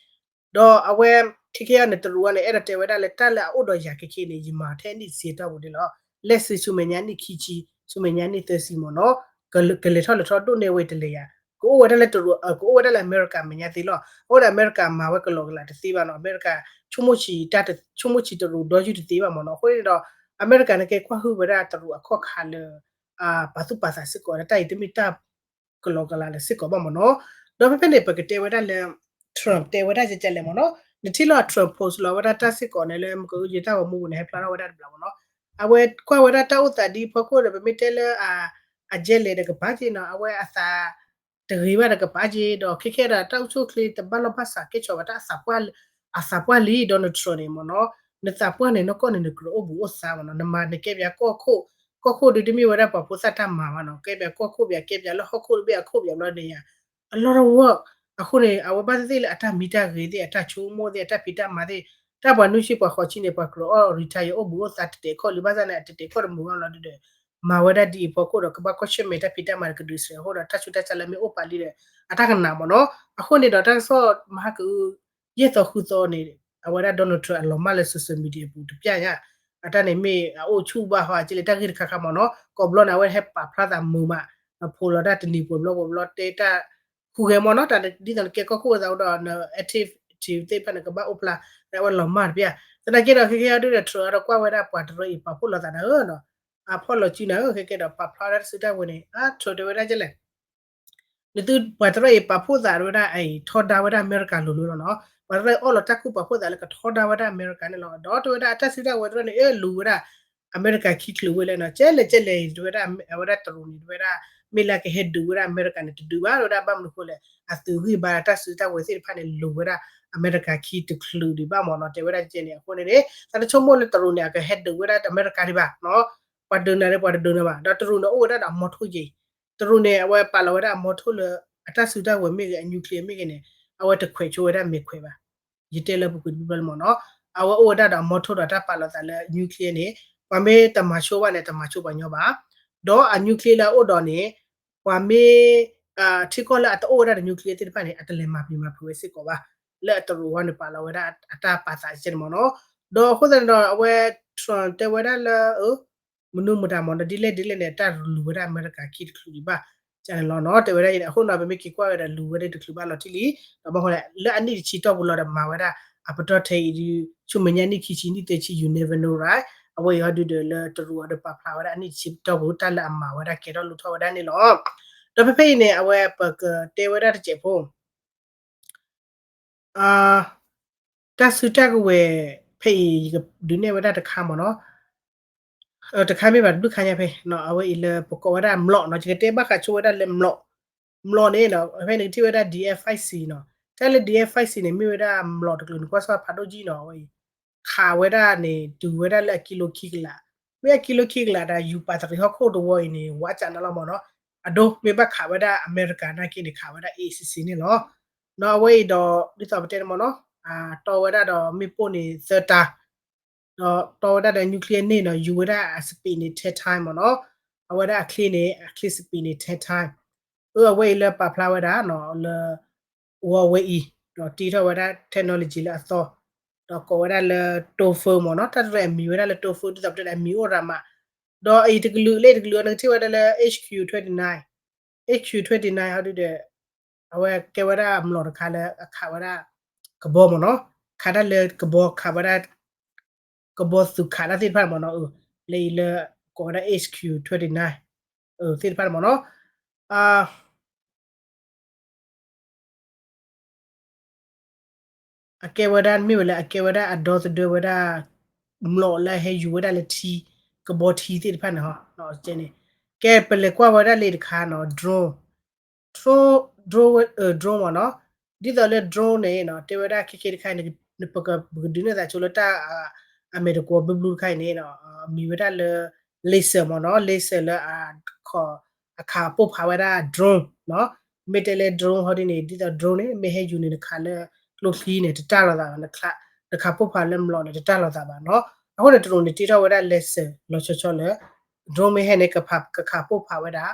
ဒီးအဝဲ ခဲခဲအံၤန့ၣ် တရူးအံၤန့ၣ် အဲၣ်ဒိးတဲဝဲဒၣ်လၢတၢ်လၢအအိၣ်ဒီးယၤခဲခဲအံၤန့ၣ် ယမၤထဲအနံၣ်တဆံအတီၢ်ပူၤန့ၣ်လီၤ. let's say ဆူမဲာ်ညါနံၣ်ခံဆံ ဆူမဲာ်ညါနံၣ်သၢဆံမ့ၢ်နီၤ ကလဲၤထီၣ်လဲၤထီဒိၣ်န့ၢ်ဝဲတလဲၤယၤ ကအိၣ်ဝဲဒၣ်လၢတရူး ကအိၣ်ဝဲဒၣ်လၢအမဲရကၤမဲာ်ညါသ့လီၤ. အဃိဒီးအမဲရကၤမၤဝဲကလီကလီတသ့ဘၣ်နီၤ အမဲရကၤ ဆိကမိၣ်ဆံးတရူးဒီယုၢ်တသ့ဘၣ်မ့ၢ်နီၤ အဃိန့ၣ်ဒီး အမဲရကၤန့ၣ်ကဲကွၢ်ဟုၣ်ဝဲဒၣ်တရူး အခီၣ်ခါလၢ ပာ်သူၣ်ပာ်သးစ့ၢ်ကီး တၢ်အံၤတမ့ၢ်တၢ် ကလီကလီလၢစ့ၢ်ကီးဘၣ်မ့ၢ်နီၤ. ဒီးဖဲဖဲန့ၣ် ပကတဲဝဲဒၣ်လၢ Trump တဲဝဲဒၣ်ကဲကဲလဲၣ်မ့ၢ်နီၤ နထံၣ်လီၤ Trump post လီၤဝဲဒၣ်တၢ်စ့ၢ်ကီးန့ၣ်လၢ မကယတၢ်ဂီၤမူပူၤန့ၣ် ဟဲဖျါထီၣ်ဝဲဒၣ်တဘျီမ့ၢ်နီၤ အဝဲကွၢ်ဝဲဒၣ်တၢ်အိၣ်သးဒ်အဖီခိၣ်ဒီး ပမ့ၢ်တဲလၢ အကဲလဲၣ်တကပၤက့နီၤ အဝဲအသး တဂ့ၤဘၣ်တကပၤက့ ဒီးခဲခဲဒၣ်တၢ်အိၣ်ဆူၣ်အိၣ်ချ့တဘၣ်လီၢ်ဘၣ်စးကဲဆီၣ်ဝဲတၢ် အသးပှၢ်လံ Donald Trump န့ၣ်မ့ၢ်နီၤ နသးပှၢ်န့ၣ် နကီၢ်န့ၣ် နကြၢးအိၣ်ဘူးအိၣ်သါမ့ၢ်နီၤ နမၤနကဲပၠးကီၢ်ခိၣ် ကီၢ်ခိၣ်ဒုးတမ့ၢ်ဝဲဒၣ်ပှၤဖိသၣ်တၢ်မၤဘၣ်နီၤ ကဲပၠးကီၢ်ခိၣ်ပၠး ကဲပၠးလၢဟီၣ်ခိၣ်တဘ့ၣ်အခိၣ်ပၠးဘျီန့ၣ်ယါ အလီၢ်တဝီ အဃိန့ၣ် အဝဲဘၣ်သ့ၣ်သ့ၣ်လၢအတၢ်မံတၢ်ဂဲၤသ့ၣ် အတၢ်ဆိကမိၣ်သ့ၣ် အတၢ်ဖံးတၢ်မၤသ့ၣ် တၢ်ပှၤနွံဆံပှၤဃိးဆံန့ၣ် ပှၤကြၢးအီၣ် retire အိၣ်ဘူးအိၣ်သါတတဲာ်ခီၣ်လံ ဘၣ်ဆၣ်န့ၣ် အတတဲာ်ခီၣ်တမုာ်ဘၣ်လီၤဒီး မၤဝဲဒၣ်ဒ်အံၤဖီခိၣ်ဒီး ကဘၣ်ကွၢ်ဆၢၣ်မဲာ်တၢ်ဖံးတၢ်မၤကဒုးစဲးအဃိဒီး တၢ်ဆူးတၢ်ဆါလၢမ့ၢ်အိၣ်ပာ်လံဒီး အတၢ်ကနၣ်မ့ၢ်နီၤ အဃိန့ၣ်ဒီး တၢ်ကစီၣ်မဟါကအု ယဲၢ်သီဃုသီန့ၣ် အဝဲဒၣ် Donald Trump အလီၤမၢ်လၢ social media ပူၤတပျၢ်ညါ အတၢ်န့ၣ်မ့ၢ်အအိၣ်ဆူၣ်ဘၣ်ဟီ အကလဲၤတၢ်ဂ့ၢ်တခါခါမ့ၢ်နီၤ ကိးဘျီန့ၣ် အဝဲဟဲပာ်ဖျါသးမုာ်မး ဖိးလီၤတၢ်တနံၤပှဲၤဘျီပှဲၤဘျီတဲတၢ် ဟူးဂဲၤမ့ၢ်နီၤ တၢ်ဒ်သိးနကဲကီၢ်ခိၣ်ဝဲသးဒီး န active ထံသ့ၣ်တဖၣ်န့ၣ် ကဘၣ်အိၣ်ဖျါ အဝဲလီၤမၢ်တပျၢ်. သနာ်က့ဒီး ခဲကဲအံၤဒုးဒီး Trump အံၤဒီးကွၢ်ဝဲဒၣ်ပှၤတရၢအံၤပာ်ဖှိၣ်လိာ်သးဒီး အဖီၣ်လီၤစုနၤဧၢ ခဲကဲဒီး ပာ်ဖျါဝဲဒၣ်တၢ်စုတၢ်ဝဲၤန့ၣ် အ Trump တဲဝဲဒၣ်ကဲလဲၣ် နသုပှၤတရၢအံၤပာ်ဖှိၣ်သးဝဲဒၣ်အံၤ ထီဒါဝဲဒၣ်အမဲရကၤလိၤလိၤလီၤနီၤ. ပှၤတရၢအံၤအီၣ်လီၤတၢ်ကူၣ်ပာ်ဖှိၣ်သးလၢကထီဒါဝဲဒၣ်အမဲရကၤန့ၣ်လီၤ. ဒီးတဲဝဲဒၣ်အတၢ်စုတၢ်ဝဲၤတရၢန့ၣ် အလူၤဝဲဒၣ် အမဲရကၤခံချုးဝဲလဲၣ်နီၤ. ကဲလဲၣ်ကဲလဲၣ် တဲဝဲဒၣ် အဝဲဒၣ်တရူးန့ၣ် တဲဝဲဒၣ် မ့ၢ်လၢကဟဲဒုးဝဲဒၣ်အမဲရကၤန့ၣ် တဒုးဘၣ် တဲဝဲဒၣ် ဘၣ်မနုၤဃိလဲၣ် အသုးဂံၢ်ဘါတၢ်စုတၢ်ဝဲၤသ့ၣ်တဖၣ်န့ၣ် လူၤဝဲဒၣ်အမဲရကၤခံတချုးဒံးဘၣ်မ့ၢ်နီၤ. တဲဝဲဒၣ်ကဲန့ၣ် အဃိန့ၣ်န့ၣ် သးတဆိကမိၣ်လၢတရူးန့ၣ် အကဟဲဒုးဝဲဒၣ်အမဲရကၤဒံးဘၣ်နီၤ. ပှၤဒုးနၤဒီးပှၤတဒုးနၤဘၣ်. ဒီးတရူးန့ၣ်အိၣ်ဝဲဒၣ်ဒီးအမီထိယဲၢ် တရူးန့ၣ် အဝဲပာ်လီၤဝဲဒၣ်အမီထိလၢ အတၢ်စုတၢ်ဝဲၤမ့ၢ်ဂ့ၤ အ nuclear မ့ၢ်ဂ့ၤန့ၣ် အဝဲတခွဲးဆိဝဲဒၣ်မဲာ်ခွဲးဘၣ်. ယတဲလၢပူၤကွံာ်တဘျီလၢမ့ၢ်နီၤ အဝဲအိၣ်ဝဲဒၣ်ဒီးအမီထိဒီးတၢ်ပာ်လီၤသးလၢ nuclear န့ၣ် ပှၤမ့ၢ်တမၤဆိဘၣ်န့ၣ် တမၤဆိပှၤညီဘၣ်. ဒီးအ nuclear လၢအအိၣ်ဒီးန့ၣ် ပှၤမ့ၢ် ထံကီၢ်လၢအတအိၣ်ဝဲဒၣ်ဒီး nuclear သ့ၣ်တဖၣ်န့ၣ် အတလဲၤမၤပျံၤမၤဖုးဝဲစ့ၢ်ကီးဘၣ် လၢအတရူးဝဲန့ၣ်ပာ်လီၤဝဲဒၣ်အတၢ်ပာ်သးကဲန့ၣ်မ့ၢ်နီၤ. ဒီးအဃိသတးန့ၣ်ဒီး အဝဲ Trump တဲဝဲဒၣ်လၢ မနုၤမတၤမ့ၢ်နီၤ ဒ်လဲၣ်ဒ်လဲၣ်န့ၣ် တၢ်လူၤဝဲဒၣ်အမဲရကၤခံတချုးဒံးဘၣ် ကန့ၣ်လီၤနီၤ. တဲဝဲဒၣ်အံၤန့ၣ် အဃိနီၤ ပမ့ၢ်က့ၤကွၢ်ဝဲဒီးလူၤဝဲဒၣ်တချုးဘၣ်လီၤတံၢ်လံ. ဒီးဘၣ်ဃိန့ၣ် လၢအနံၣ်တဆံတီၢ်ပူၤလီၤဒီးမၤဝဲဒၣ် အပတီၢ်ထဲအံၤဒုး ဆူမဲာ်ညါနံၣ်ခံဆံနံၣ်သၢဆံ you never know, right? အဝဲအံၤဟီဒုးဒီးလၢတရူးအီၤဒီးပာ်ဖျါဝဲဒၣ်အနံၣ်တဆံတီၢ်ပူၤ တၢ်လၢအမၤဝဲဒၣ်ကဲထီၣ်လိၣ်ထီၣ်ဝဲဒၣ်န့ၣ်လီၤ. ဒီးဖဲဖဲအံၤန့ၣ် အဝဲပကတဲဝဲဒၣ်တစဲးဖိ တၢ်စုတၢ်ကဝဲၤဖဲအံၤ ယကဒုးနဲၣ်ဝဲဒၣ်တခါမ့ၢ်နီၤ. တခါမ့ၢ်ဘၣ်တဘျုးခါညါဖဲ အဝဲအံၤလၢပကိးဝဲဒၣ်မျိာ်နီၤ ယကတဲဘၣ်ဃးဆိဝဲဒၣ်လၢမျိာ်, မျိာ်န့ၣ်နီၤ ဖဲန့ၣ်ကထံၣ်ဝဲဒၣ် D F five C နီၤ. တၢ်လၢ D F five C န့ၣ် မ့ၢ်ဝဲဒၣ်မျိာ်တကလုာ်န့ၣ် ကွၢ်စၢ်ဖးဒိၣ်ကံနီၤ အဝဲအံၤ ခးဝဲဒၣ်န့ၣ် တုၤဝဲဒၣ်လၢအကံလိခံကလး, မ့ၢ်အကံလိခံကလးဒီး ယူၤပာ်တရံးဟီၣ်ခိၣ်တဝီအံၤန့ၣ် ဝးစးနၤလီၤမ့ၢ်နီၤ. အဒိ မ့ၢ်ဘၣ်ခးဝဲဒၣ်အမဲရကၤနာ်က့န့ၣ် ခးဝဲဒၣ် A sixteen န့ၣ်လီၤ. နီၤ အဝဲအံၤဒီး ဒ်သိးပတဲန့ၣ်မ့ၢ်နီၤ တီဝဲဒၣ်ဒီးမ့ၣ်ပိၢ်န့ၣ်သၢတၢ် ဒီးတီဝဲဒၣ်ဒီး nuclear န့ၣ်နီၤ ယူၤဝဲဒၣ်အ speed န့ၣ် ten time မ့ၢ်နီၤ. အဝဲဒၣ်အချ့န့ၣ် အချ့ speed န့ၣ် ten time. အဝဲအံၤလၢပာ်ဖျါဝဲဒၣ်နီၤ လၢ ဝဲအံၤ ဒီးတ့ထီၣ်ဝဲဒၣ် technology လၢအသီ ဒီးကိးဝဲဒၣ်လၢ တိၢ်ဖၢမ့ၢ်နီၤ. တၢ်တရၢၣ်အမံၤဝဲဒၣ်လၢတိၢ်ဖၢ ဒ်သိးပတဲဒၣ်အမံၤအိၣ်ရၤမး ဒီးအံၤတကလုာ်လၢတကလုာ်အံၤ နကထံၣ်ဝဲဒၣ်လၢ H Q twenty nine, H Q twenty nine ဟီဒုဒီး အဝဲကဲဝဲဒၣ်မျိာ်တခါလၢအခးဝဲဒၣ် ကဘီမ့ၢ်နီၤ, ခးတၢ်လၢကဘီ ခးဝဲဒၣ် ကဘီသုးခးတၢ်သ့ၣ်တဖၣ်မ့ၢ်နီၤ, လၢအံၤလၢကိးဝဲဒၣ် H Q twenty nine သ့ၣ်တဖၣ်မ့ၢ်နီၤ. အကဲဝဲဒၣ်မ့ၢ်ဝဲလၢ အကဲဝဲဒၣ်အဒီသဒၢဝဲဒၣ် မျိာ်လၢဟဲယူၤဝဲဒၣ်လၢထံ ကဘီထံသ့ၣ်တဖၣ်န့ၣ်, ကဲပလဲၤကွၢ်ဝဲဒၣ်လၢတခါနီၤ drone, drone, drone မ့ၢ်နီၤ, ဒ်သိးလၢ drone န့ၣ်နီၤ တဲဝဲဒၣ်ခဲခဲတခါအံၤ ပကဒုးနဲၣ်သးဆိလၢတၢ် အမဲာ်တကွီၤဘျုးဘျုးတခါအံၤန့ၣ် မံၤဝဲဒၣ်လၢ laser မ့ၢ်နီၤ, laser လၢ အခးပိၢ်ဖးဝဲဒၣ် drone နီၤ, မ့ၢ်တဲလၢ drone ဟီဒ်န့ၣ် ဒ်သိး drone န့ၣ် မ့ၢ်ဟဲယူၤန့ၣ် နခးလၢကျိချံန့ၣ် တတၢ်လီၤသးဘၣ်, နခးပိၢ်ဖးလၢမျိာ်န့ၣ် တတၢ်လီၤသးဘၣ်နီၤ. အဃိန့ၣ် တရူးန့ၣ် တ့ထီၣ်ဝဲဒၣ် laser လီၤဆီဆီလၢ drone မ့ၢ်ဟဲန့ၣ် ကခးပိၢ်ဖးဝဲဒၣ်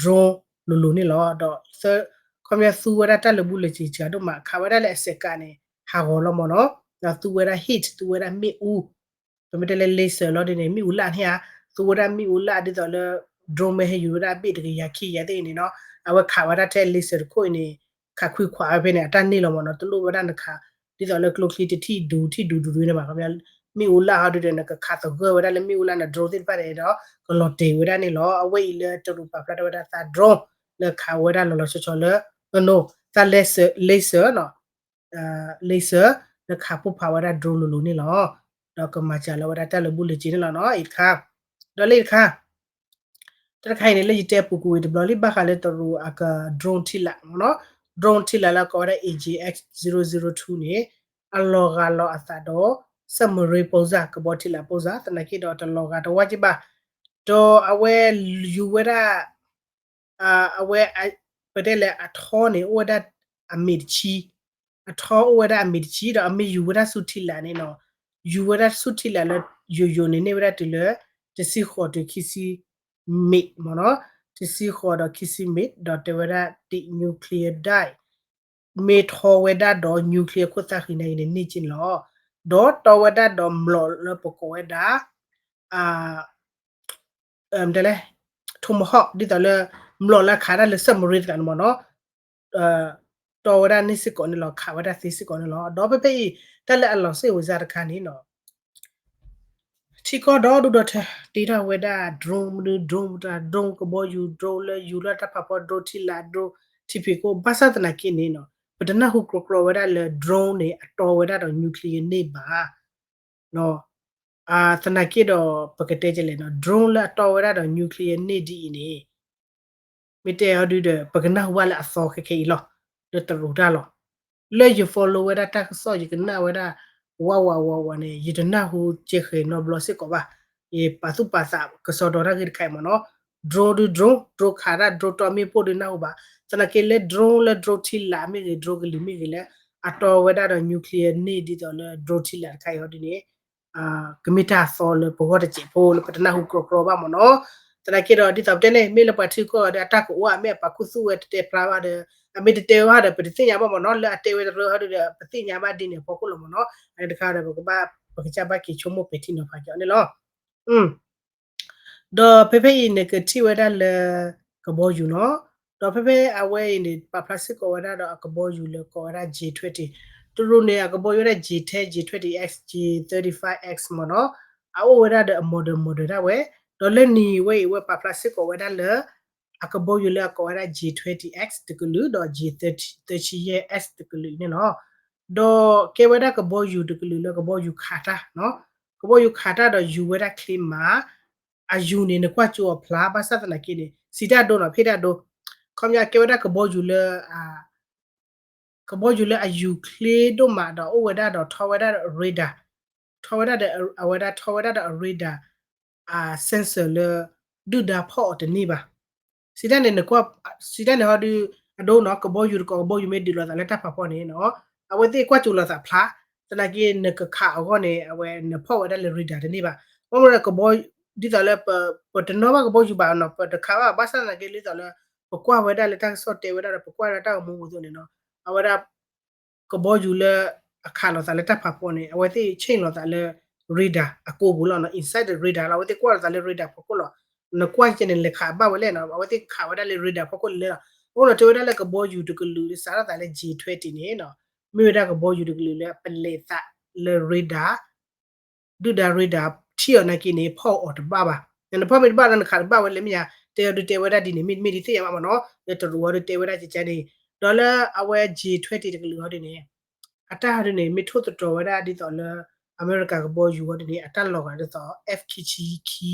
drone လိၤလိၤန့ၣ်လီၤ. ဒီး ခီပညီသူဝဲဒၣ်တၢ်လၢာ်ဘူၣ်လၢာ်စ့ၤစှၤဒိၣ်မး, ခးဝဲဒၣ်လၢအစဲးကးန့ၣ် ဟးဂီၤလီၤမ့ၢ်နီၤ, ဒီးသူဝဲဒၣ် heat သူဝဲဒၣ်မ့ၣ်အူ ပမ့ၢ်တဲလၢ laser လီၤဒ်န့ၣ် မ့ၣ်အူလၢ်န့ၣ်ဧါ, သူဝဲဒၣ်မ့ၣ်အူလၢ်ဒ်သိးလၢ drone မ့ၢ်ဟဲယူၤဝဲဒၣ်ဘ့ၣ်တကယၤခံကယၤသ့ၣ်န့ၣ်နီၤ, အဝဲခးဝဲဒၣ်ထဲ laser တခိၣ်အံၤန့ၣ် ခးခွံခွးဝဲဖဲန့ၣ် အတၢ်န့ၢ်လီၤမ့ၢ်နီၤ, တလိၣ်ဝဲဒၣ်နခး ဒ်သိးလၢကျိချံတထံၣ်ဒူထံၣ်ဒူဒူဒူန့ၣ်ဘၣ်, ခီပညီ မ့ၣ်အူလၢ်ဟီဒ်န့ၣ် နကခးသဂၢၢ်ဝဲဒၣ်လၢမ့ၣ်အူလၢ်န့ၣ် drone သ့ၣ်တဖၣ်န့ၣ်ဒီး ကလီၤတဲာ်ဝဲဒၣ်န့ၣ်လီၤ. အဝဲအံၤလၢတရူးပာ်ဖျါထီၣ်ဝဲဒၣ်သး drone လၢခးဝဲဒၣ်လီၤလီၤဆီဆီလၢ ကနိ သး laser, laser နီၤ laser လၢခးပိၢ်ဖးဝဲဒၣ် drone လိၤလိၤန့ၣ်လီၤ. ဒီးကမၤစှၤလီၤဝဲဒၣ်တၢ်လၢာ်ဘူၣ်လၢာ်စ့ၤန့ၣ်လီၤနီၤ, အံၤတခါ, ဒီးလၢအံၤတခါ တၢ်တခါအံၤန့ၣ် လၢယတဲပူၤကွံာ်ဝံၤတဘျီလံ ဘၣ်ဃးလၢတရူးအက drone ထံလာ်မ့ၢ်နီၤ, drone ထံလာ်လၢအကိးဝဲဒၣ် A J X zero zero two န့ၣ် အလီၤဂာ်လီၤအသးဒီး submarine ပုံစံ ကဘီထံလာ် ပုံစံ သနာ်က့ဒီးတလီၤဂာ်တဝၢ်က့ဘၣ်, ဒီးအဝဲယူၤဝဲဒၣ် အဝဲ ပတဲလဲၣ် အထီန့ၣ် အိၣ်ဝဲဒၣ်အမ့ၢ်တဆံ, အထီအိၣ်ဝဲဒၣ်အမ့ၢ်တဆံ ဒီးအမ့ၢ်ယူၤဝဲဒၣ်ဆူထံလာ်န့ၣ်နီၤ, ယူၤဝဲဒၣ်ဆူထံလာ်လၢယိာ်ယိာ်န့ၣ် န့ၢ်ဝဲဒၣ်တုၤလၢ တဆံဃိးတုၤခံဆံမ့ၣ်မ့ၢ်နီၤ, တဆံဃိးဒီးခံဆံမ့ၣ် ဒီးတဲဝဲဒၣ် denuclear dye မ့ၢ်ထီဝဲဒၣ်ဒီး nuclear ခိၣ်သၣ်ဃံန့ၣ်အံၤန့ၣ် န့ၢ်က့န့ၣ်လီၤ. ဒီးတီဝဲဒၣ်ဒီးမျိာ်လၢပကိးဝဲဒၣ် တဲလဲၣ် Tomahawk ဒ်သိးလၢ မျိာ်လၢခးတၢ်လၢ submarine တကျါန့ၣ်မ့ၢ်နီၤ, တီဝဲဒၣ်န့ၣ်စ့ၢ်ကီးန့ၣ်လီၤ, ခးဝဲဒၣ်သ့စ့ၢ်ကီးန့ၣ်လီၤ. ဒီးဖဲဖဲအံၤ တၢ်လၢအလီၤစ့ၣ်ဝဲစါတခါန့ၣ်နီၤ ထံကီၢ်ဒီဒူၣ်ဒီထၢ တ့ထီၣ်ဝဲဒၣ် drone မနုၤ drone တၢ် drone ကဘီယူၤ drone လၢယူၤလၢတၢ်ဖးဖီ drone ထံလာ် drone ထံဖံးခိၣ် ဘၣ်ဆၣ်သနာ်က့န့ၣ်နီၤ ပတနၢ်ဟူကြီကြီဝဲဒၣ်လၢ drone န့ၣ် အတီဝဲဒၣ်ဒီး nuclear န့ၢ်ဘၣ် သနာ်က့ဒီး ပကတဲကလဲၣ်နီၤ drone လၢအတီဝဲဒၣ်ဒီး nuclear န့ၢ်ဒ်အံၤန့ၣ် မ့ၢ်တဲဟီဒုဒီး ပကနၢ်ဟူဘၣ်လၢအသီခဲခဲအံၤလီၤ လၢတရူးတၢ်လီၤ. လၢယ follow ဝဲဒၣ်တၢ်ကစီၣ် ယကနၣ်ဝဲဒၣ် ဝးဝးဝးဝးန့ၣ် ယတနၢ်ဟူကဲဃဲၤနီတဘျီစ့ၢ်ကီးဘၣ်. ယပာ်သူၣ်ပာ်သးကစီဒီတၢ်ဂ့ၢ်တခါအံၤမ့ၢ်နီၤ drone ဒု drone drone ခးတၢ် drone တီမ့ၣ်ပိၢ်ဒုနၢ်ဟူဘၣ်. သနာ်က့လၢ drone လၢ drone ထံလာ်မ့ၢ်ဂ့ၤ drone ကလံၤမ့ၢ်ဂ့ၤလၢ အတီဝဲဒၣ်ဒီး nuclear န့ၢ်ဒ်သိးလၢ drone ထံလာ်တခါအံၤဟီဒုန့ၣ် ကမ့ၢ်တၢ်အသီလၢပဂီၢ်တစဲးဖိလၢပတနၢ်ဟူကြီကြီဘၣ်မ့ၢ်နီၤ. သနာ်က့ဒီး ဒ်သိးပတဲန့ၣ် မ့ၢ်လၢပှၤထံကီၢ်ဒီးအတၢ်ကအိၣ် အမ့ၢ်အပာ်ခူသူၣ်ဝဲတတဲဖျါဘၣ်ဒီး အမ့ၢ်တတဲဝဲဘၣ်ဒီး ပတသ့ၣ်ညါဘၣ်မ့ၢ်နီၤ လၢအတဲဝဲတရၢဟီဒုဒီး ပသ့ၣ်ညါဘၣ်ဒ်န့ၣ်အဖီခိၣ်လီၤမ့ၢ်နီၤ. အန့ၣ်တခါဒီး ပကဘၣ် ပကစၢ်ဘၣ်က့ၤဆိကမိၣ်ပဲာ်ထံနီၤဖးက့ၤအီၤန့ၣ်လီၤ. ဒီးဖဲဖဲအံၤန့ၣ် ကထံၣ်ဝဲဒၣ်လၢ ကဘီယူၤနီၤ, ဒီးဖဲဖဲအဝဲအံၤန့ၣ် ပာ်ဖျါစ့ၢ်ကီးဝဲဒၣ်ဒီးအကဘီယူၤလၢကိးဝဲဒၣ် J twenty, တရူးန့ၣ် အကဘီယူၤဝဲဒၣ် J ten, J twenty X, J thirty-five X မ့ၢ်နီၤ, အအိၣ်ဝဲဒၣ်ဒီးအ model model ဒၣ်ဝဲ, ဒီးလၢနံၤဝဲအံၤ အဝဲပာ်ဖျါစ့ၢ်ကီးဝဲဒၣ်လၢ အကဘီယူၤလၢအကိးဝဲဒၣ် J twenty X တကလုာ် ဒီး J thirty, thirty X တကလုာ်အံၤန့ၣ်လီၤ. ဒီးကဲဝဲဒၣ်ကဘီယူၤတကလုာ်လၢကဘီယူၤခးတၢ်နီၤ, ကဘီယူၤခးတၢ်ဒီးယူၤဝဲဒၣ်ချ့မး, အယူၤန့ၣ် နကွၢ်ကၠိအီၤဖျါ ဘၣ်ဆၣ်သနာ်က့န့ၣ် စံးတၢ်ဒိနီၤ ဖ့ၣ်တၢ်ဒိ, ခီပညီကဲဝဲဒၣ်ကဘီယူၤလၢ ကဘီယူၤလၢအယူၤချ့ဒိၣ်မးဒီးအိၣ်ဝဲဒၣ်ဒီးထီဝဲဒၣ် radar, ထီဝဲဒၣ်ဒီး အဝဲဒၣ်ထီဝဲဒၣ်ဒီးအ radar sensor လၢ ဒုၣ်ဒါဖီၣ်အီၤတန့ၢ်ဘၣ်. စံးတၢ်န့ၣ်နကွၢ်, စံးတၢ်န့ၣ်ဟီဒု အဒိနီၤ ကဘီယူၤတကိး ကဘီယူၤမ့ၢ်ဒုးလိာ်သးလၢတၢ်ဖးဖီန့ၣ်နီၤ, အဝဲသ့ၣ်ကွၢ်ကၠိလိာ်သးဖျါ, သနာ်က့နကခးအဂီၢ်န့ၣ် အဝဲနဖီၣ်ဝဲဒၣ်လၢ radar တန့ၢ်ဘၣ်. ဘၣ်မနုၤဒီးကဘီ, ဒ်သိးလၢ ပတနီၣ်ဘၣ်ကဘီယူၤဘၣ်နီၤ ပတခးဘၣ် ဘၣ်ဆၣ်သနာ်က့ဒ်သိးလၢ ပကွၢ်ဝဲဒၣ်လၢတၢ်ကစီၣ်တဲဝဲဒၣ်ဒီး ပကွၢ်လၢတၢ်ဂီၤမူပူၤအသိးန့ၣ်နီၤ, အဝဲဒၣ် ကဘီယူၤလၢ အခးလိာ်သးလၢတၢ်ဖးဖီန့ၣ် အဝဲသ့ၣ် change လိာ်သးလၢ radar အကိပူၤလီၤနီၤ, inside the radar လီၤ, အဝဲသ့ၣ်ကွၢ်လိာ်သးလၢ radar ဖီခိၣ်လီၤ. နကွၢ်ကဲန့ၣ် လဲၤခးဘၣ်ဝဲလဲၣ်နီၤ, အဝဲသ့ၣ်ခးဝဲဒၣ်လၢ radar ဖီခိၣ်လဲၣ်လီၤ. အဃိဒီးတဲဝဲဒၣ်လၢကဘီယူၤတကလုာ်လၢ စးထီၣ်သးလၢ J twenty န့ၣ်နီၤ, မ့ၢ်ဝဲဒၣ်ကဘီယူၤတကလုာ်လၢအပလဲၤသးလၢ radar ဒုၣ်ဒါ radar ထံၣ်အီၤနာ်က့န့ၣ် ဖီၣ်အီၤတဘၣ်ဘၣ်. နဖီၣ်မ့ၢ်တဘၣ်ဒီး နခးတဘၣ်ဝဲလၢမ့ၢ်ဧါ, တဲအီၤဒုးတဲဝဲဒၣ်ဒ်န့ၣ် မ့တမ့ၢ်ဒ်သ့ၣ်ညါဘၣ်မ့ၢ်နီၤ, လၢတရူးအီၤဒုးတဲဝဲဒၣ်ကကန့ၣ်, ဒီးလၢအဝဲ J twenty တကလုာ်ဟီဒ်န့ၣ် အတၢ်ဟီဒ်န့ၣ် မ့ၢ်ထိၣ်သတြီၤဝဲဒၣ်ဒ်သိးလၢ အမဲရကၤကဘီယူၤဟီဒ်န့ၣ် အတၢ်လီၤဂာ်ဒ်သိး F ခံဆံခံ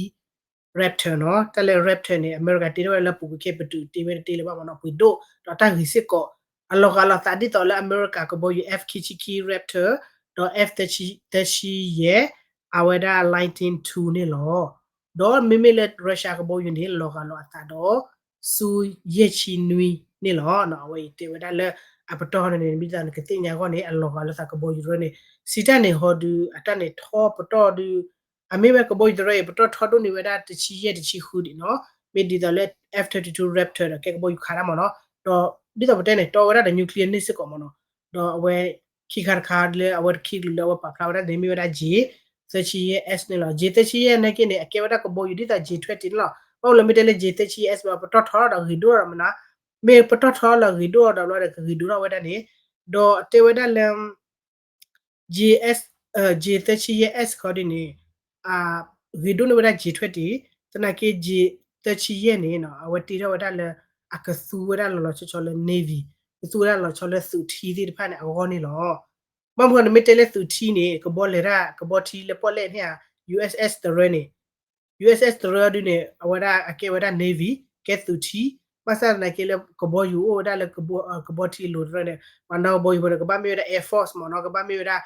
Raptor နီၤ, တၢ်လၢ Raptor န့ၣ် အမဲရကၤတ့ထီၣ်ဝဲဒၣ်လၢပူၤကွံာ်ခဲ ပတုာ်တ့ဝဲတ့လၢၤဘၣ်မ့ၢ်နီၤ, ပှ့ၤဒိၣ် ဒီးတၢ်ဂ့ၤစ့ၢ်ကီး, အလီၤဂာ်လိာ်သးဒ်သိးလၢအမဲရကၤကဘီယူၤ F ခံဆံခံ Raptor ဒီး F သၢဆံယဲၢ် အဝဲဒၣ် Lightning two န့ၣ်လီၤ. ဒီးမ့မ့ၢ်လၢ Russia ကဘီယူၤန့ၣ် လီၤဂာ်လိာ်အသးဒီး ဆူယဲၢ်ဆံနွံန့ၣ်လီၤ. အဝဲအံၤတဲဝဲဒၣ်လၢ အပတီၢ်န့ၣ်န့ၣ် မ့ၢ်သးနကသ့ၣ်ညါအဂီၢ်န့ၣ် အလီၤဂာ်လိာ်သးကဘီယူၤတရၢန့ၣ် စံးတၢ်န့ၣ်ဟီဒုး အတၢ်န့ၣ်ထီပတီၢ်ဒုး အမ့ၢ်ဝဲကဘီယူၤတရၢအံၤ ပတီၢ်ထီဒိၣ်န့ၢ်ဝဲဒၣ်တဆံယဲၢ်တဆံဃုဒံးနီၤ, မ့ၢ်ဒ်သိးလၢ F thirty-two Raptor ဒီးကဲကဘီယူၤခးတၢ်မ့ၢ်နီၤ, ဒီးဒ်သိးပတဲန့ၣ် တီဝဲဒၣ်ဒီး nuclear န့ၢ်စ့ၢ်ကီးမ့ၢ်နီၤ, ဒီးအဝဲခံခါတခါလၢအဝဲတခံကလုာ်လၢအဝဲပာ်ဖျါဝဲဒၣ်န့ၣ် မ့ၢ်ဝဲဒၣ် J thirty-eight S န့ၣ်လီၤ. J thirty-eight နာ်က့န့ၣ် အကဲဝဲဒၣ်ကဘီယူၤဒ်သိး J twenty န့ၣ်လီၤ. ဘၣ်မနုၤလၢမ့ၢ်တဲလၢ J thirty-eight S ဘၣ် ပတီၢ်ထီဒီးဂ့ၤဒိၣ်ဒီးမ့ၢ်နီၤ, မ့ၢ်ပတီၢ်ထီလီၤဂ့ၤဒိၣ်ဒီးဘျီဒီးကဂ့ၤဒိၣ်ထီၣ်ဝဲဒၣ်န့ၣ်, ဒီးတဲဝဲဒၣ်လၢ J, J thirty-eight S ခီဒ်န့ၣ် ဂ့ၤဒိၣ်န့ၢ်ဝဲဒၣ် J twenty, သနာ်က့ J thirty-eight န့ၣ် အဝဲတ့ထီၣ်ဝဲဒၣ်လၢ အကသူဝဲဒၣ်လီၤလီၤဆီဆီလၢ Navy, ကသူဝဲဒၣ်လီၤဆီလၢသုးထံသ့ၣ်တဖၣ်န့ၣ် အဂီၢ်န့ၣ်လီၤ. ဘၣ်မနုၤန့ၣ်မ့ၢ်တဲလၢသုးထံန့ၣ် ကဘီလဲၤတၢ် ကဘီထံလၢပီၣ်လဲၣ်န့ၣ်ဧါ, U S S တရၢန့ၣ် U S S တရၢဒုန့ၣ် အဝဲဒၣ်အကဲဝဲဒၣ် Navy, ကဲသုးထံ, ဘၣ်ဆၣ်သနာ်က့လၢကဘီယူၤအိၣ်ဝဲဒၣ်လၢ ကဘီထံအလိၤတရၢန့ၣ် ပှၤနီၢ်ကဘီယူၤဖိန့ၣ် ကဘၣ်မ့ၢ်ဝဲဒၣ် Air Force မ့ၢ်နီၤ, ကဘၣ်မ့ၢ်ဝဲဒၣ်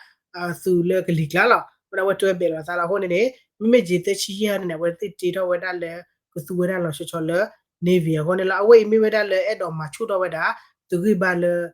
သုးလၢကလံၤကျါလီၤ. အဃိန့ၣ် အဝဲတဝဲဘဲးလိာ်သးလီၤ. အဃိန့ၣ်န့ၣ် မ့မ့ၢ် J thirty-eight န့ၣ် အဝဲသ့ၣ်တ့ထီၣ်ဝဲဒၣ်လၢ ကသူဝဲဒၣ်လီၤဆီဆီလၢ Navy အဂီၢ်န့ၣ်လီၤ. အဝဲအံၤမ့ၢ်ဝဲဒၣ်လၢအဲၣ်ဒိးမၤဆူၣ်ထီၣ်ဝဲဒၣ် သုးဂံၢ်ဘါလၢ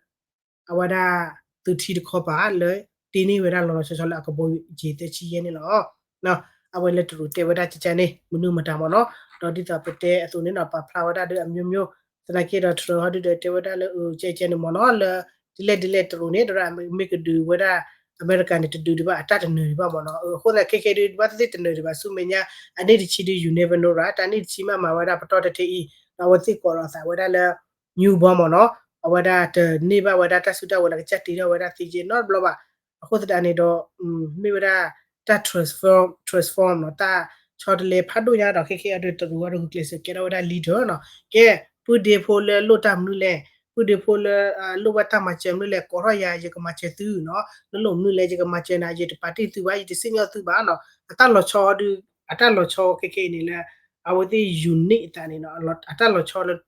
အဝဲဒၣ်သုးထံတခီပၤလၢ တ့န့ၢ်ဝဲဒၣ်လီၤလီၤဆီဆီလၢအကဘီယူၤ J thirty-eight န့ၣ်လီၤ. အဝဲလၢတရူးတဲဝဲဒၣ်ကကန့ၣ် မနုၤမတၤမ့ၢ်နီၤ, ဒီးဒ်သိးပတဲအသိးန့ၣ်ဒီး ပာ်ဖျါဝဲဒၣ်ဒီးအမျိုးမျိုး, သနာ်က့ဒီးတရူးဟီဒုဒီးတဲဝဲဒၣ်လၢ ကကန့ၣ်မ့ၢ်နီၤ လၢ ဒ်လဲၣ်ဒ်လဲၣ်တရူးန့ၣ် တရၣ်မ့ၢ်ကဒုးဝဲဒၣ် အမဲရကၤန့ၣ် တဒုးဒံးဘၣ်အတၢ်တနၢၤဒံးဘၣ်မ့ၢ်နီၤ. အဃိသတးခဲခဲဒုး ဘၣ်သ့ၣ်သ့ၣ်တနၢၤဒံးဘၣ်ဆူမဲာ်ညါ အနံၣ်တဆံဒုး you never know ရၣ် တၢ်နံၣ်တဆံမးမၤဝဲဒၣ်ပတီၢ်တထံအံၤ ဒီးအဝဲသ့ၣ်ကိးလီၤသးဝဲဒၣ်လၢ new bomb မ့ၢ်နီၤ. အဝဲဒၣ်တန့ၢ်ဘၣ်ဝဲဒၣ်တၢ်စုတၢ်ဝဲၤလၢကစၢ်တ့ထီၣ်ဝဲဒၣ်သ့က့နီတဘျီဘၣ်. အဃိသတးန့ၣ်ဒီး မ့ၢ်ဝဲဒၣ်တၢ် transform transform နီၤ တၢ်ဆီတလဲဖးဒိၣ်ညါဒီး ခဲခဲအံၤဒီးတရူးအံၤဒီးဂုာ်ကျဲးစၢးကဲထီၣ်ဝဲဒၣ် leader နီၤ. ကဲ ပုၢ်ဒ့ဖိလၢလိၣ်တၢ်မနုၤလဲၣ်, ပုၢ်ဒ့ဖိလၢ လိၣ်ဘၣ်တၢ်မၤစၢၤမနုၤလဲၣ်, ကိးထီၣ်ယၤ ယကမၤစၢၤသုနီၤ. နလိၣ်မနုၤလဲၣ် ယကမၤစၢၤနၤ, ယတပာ်တ့ၢ်သုဘၣ်, ယတစံၣ်ညီၣ်သုဘၣ်နီၤ. အတၢ်လီၤဆီဒုး အတၢ်လီၤဆီခဲခဲအံၤန့ၣ်လၢ အဝဲသ့ၣ် unite အသးန့ၣ်နီၤ, အတၢ်လီၤဆီလၢ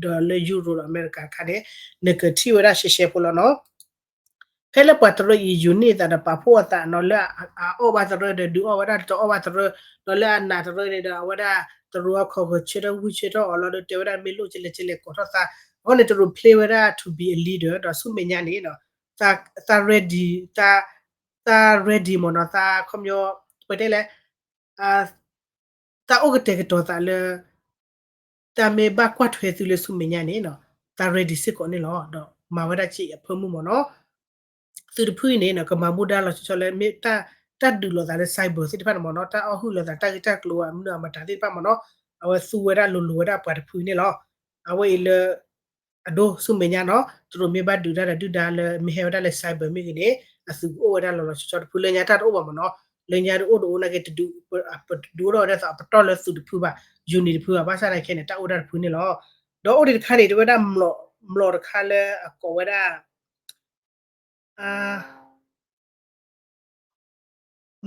ဒီးလၢ Europe ဒီး America တခါန့ၣ် နကထံၣ်ဝဲဒၣ်ရှဲရှဲဖိလီၤနီၤ. ဖဲလၢပှၤတရၢအံၤ unite အသးဒီးပာ်ဖှိၣ်အသးနီၤ လၢအအီၣ်ဘၣ်တရၢဒီးဒုးအီၣ်ဝဲဒၣ်တအီၣ်ဘၣ်တရၢ, ဒီးလၢအနာ်တရၢန့ၣ်ဒီး အဝဲဒၣ်တရူးအခိးဂီၤဆၢထၢၣ်ဝံၣ်ဆၢထၢၣ်အီၤလီၤဒီး တဲဝဲဒၣ်မ့ၢ်လိၣ်ကလဲၤကလဲၤကိးထီၣ်သး, အဃိန့ၣ် တရူး play ဝဲဒၣ် to be a leader ဒီးဆူမဲာ်ညါန့ၣ်နီၤ သး ready သး သး ready မ့ၢ်နီၤ သးခီပညီ ပတဲလဲၣ် သးအိၣ်ကတဲာ်ကတီၤသးလၢ တၢ်မ့ၢ်ဘၣ်ကွၢ်ထွဲသုလၢဆူမဲာ်ညါန့ၣ်နီၤ သး ready စ့ၢ်ကီးန့ၣ်လီၤ. ဒီးမၤဝဲဒၣ်စ့အဖၢမုၢ်မ့ၢ်နီၤ သုးတဖုအံၤန့ၣ်နီၤ ကမၤဘူၣ်ဒါလီၤဆီဆီလၢ မ့ၢ်တၢ်ဒုးလိာ်သးလၢ cyber သ့ၣ်တဖၣ်န့ၣ်မ့ၢ်နီၤ တၢ်အီၣ်ဟုၣ်လိာ်သးတၢ်ဂ့ၢ်တၢ်ကျိၤအမနုၤအမတၤသ့ၣ်တဖၣ်မ့ၢ်နီၤ အဝဲသူဝဲဒၣ်လိၤလိၤဝဲဒၣ်ပှၤတဖုန့ၣ်လီၤ. အဝဲအံၤလၢ အဒိ ဆူမဲာ်ညါနီၤ တရူးမ့ၢ်ဘၣ်ဒုးတၢ်ဒီးဒုၣ်ဒါလၢမ့ၢ်ဟဲဝဲဒၣ်လၢ cyber မ့ၢ်ဂ့ၤန့ၣ် အသုးကအိၣ်ဝဲဒၣ်လီၤလီၤဆီဆီတဖု လၢညါတၢ်တအိၣ်ဘၣ်မ့ၢ်နီၤ လၢညါတအိၣ်တအိၣ်နာ်က့ တဒုး ပဒုးအိၣ်ထီၣ်ဝဲဒၣ်သိးအပတီၢ်လၢသုးတဖုဘၣ် unit တဖုဘၣ် ဘၣ်ဆၣ်သနာ်က့န့ၣ် တၢ်အိၣ်ဝဲဒၣ်တဖုန့ၣ်လီၤ. ဒီးအိၣ်ဒံးတခါန့ၣ် တဝဲဒၣ် မျိာ်တခါလၢအကိးဝဲဒၣ်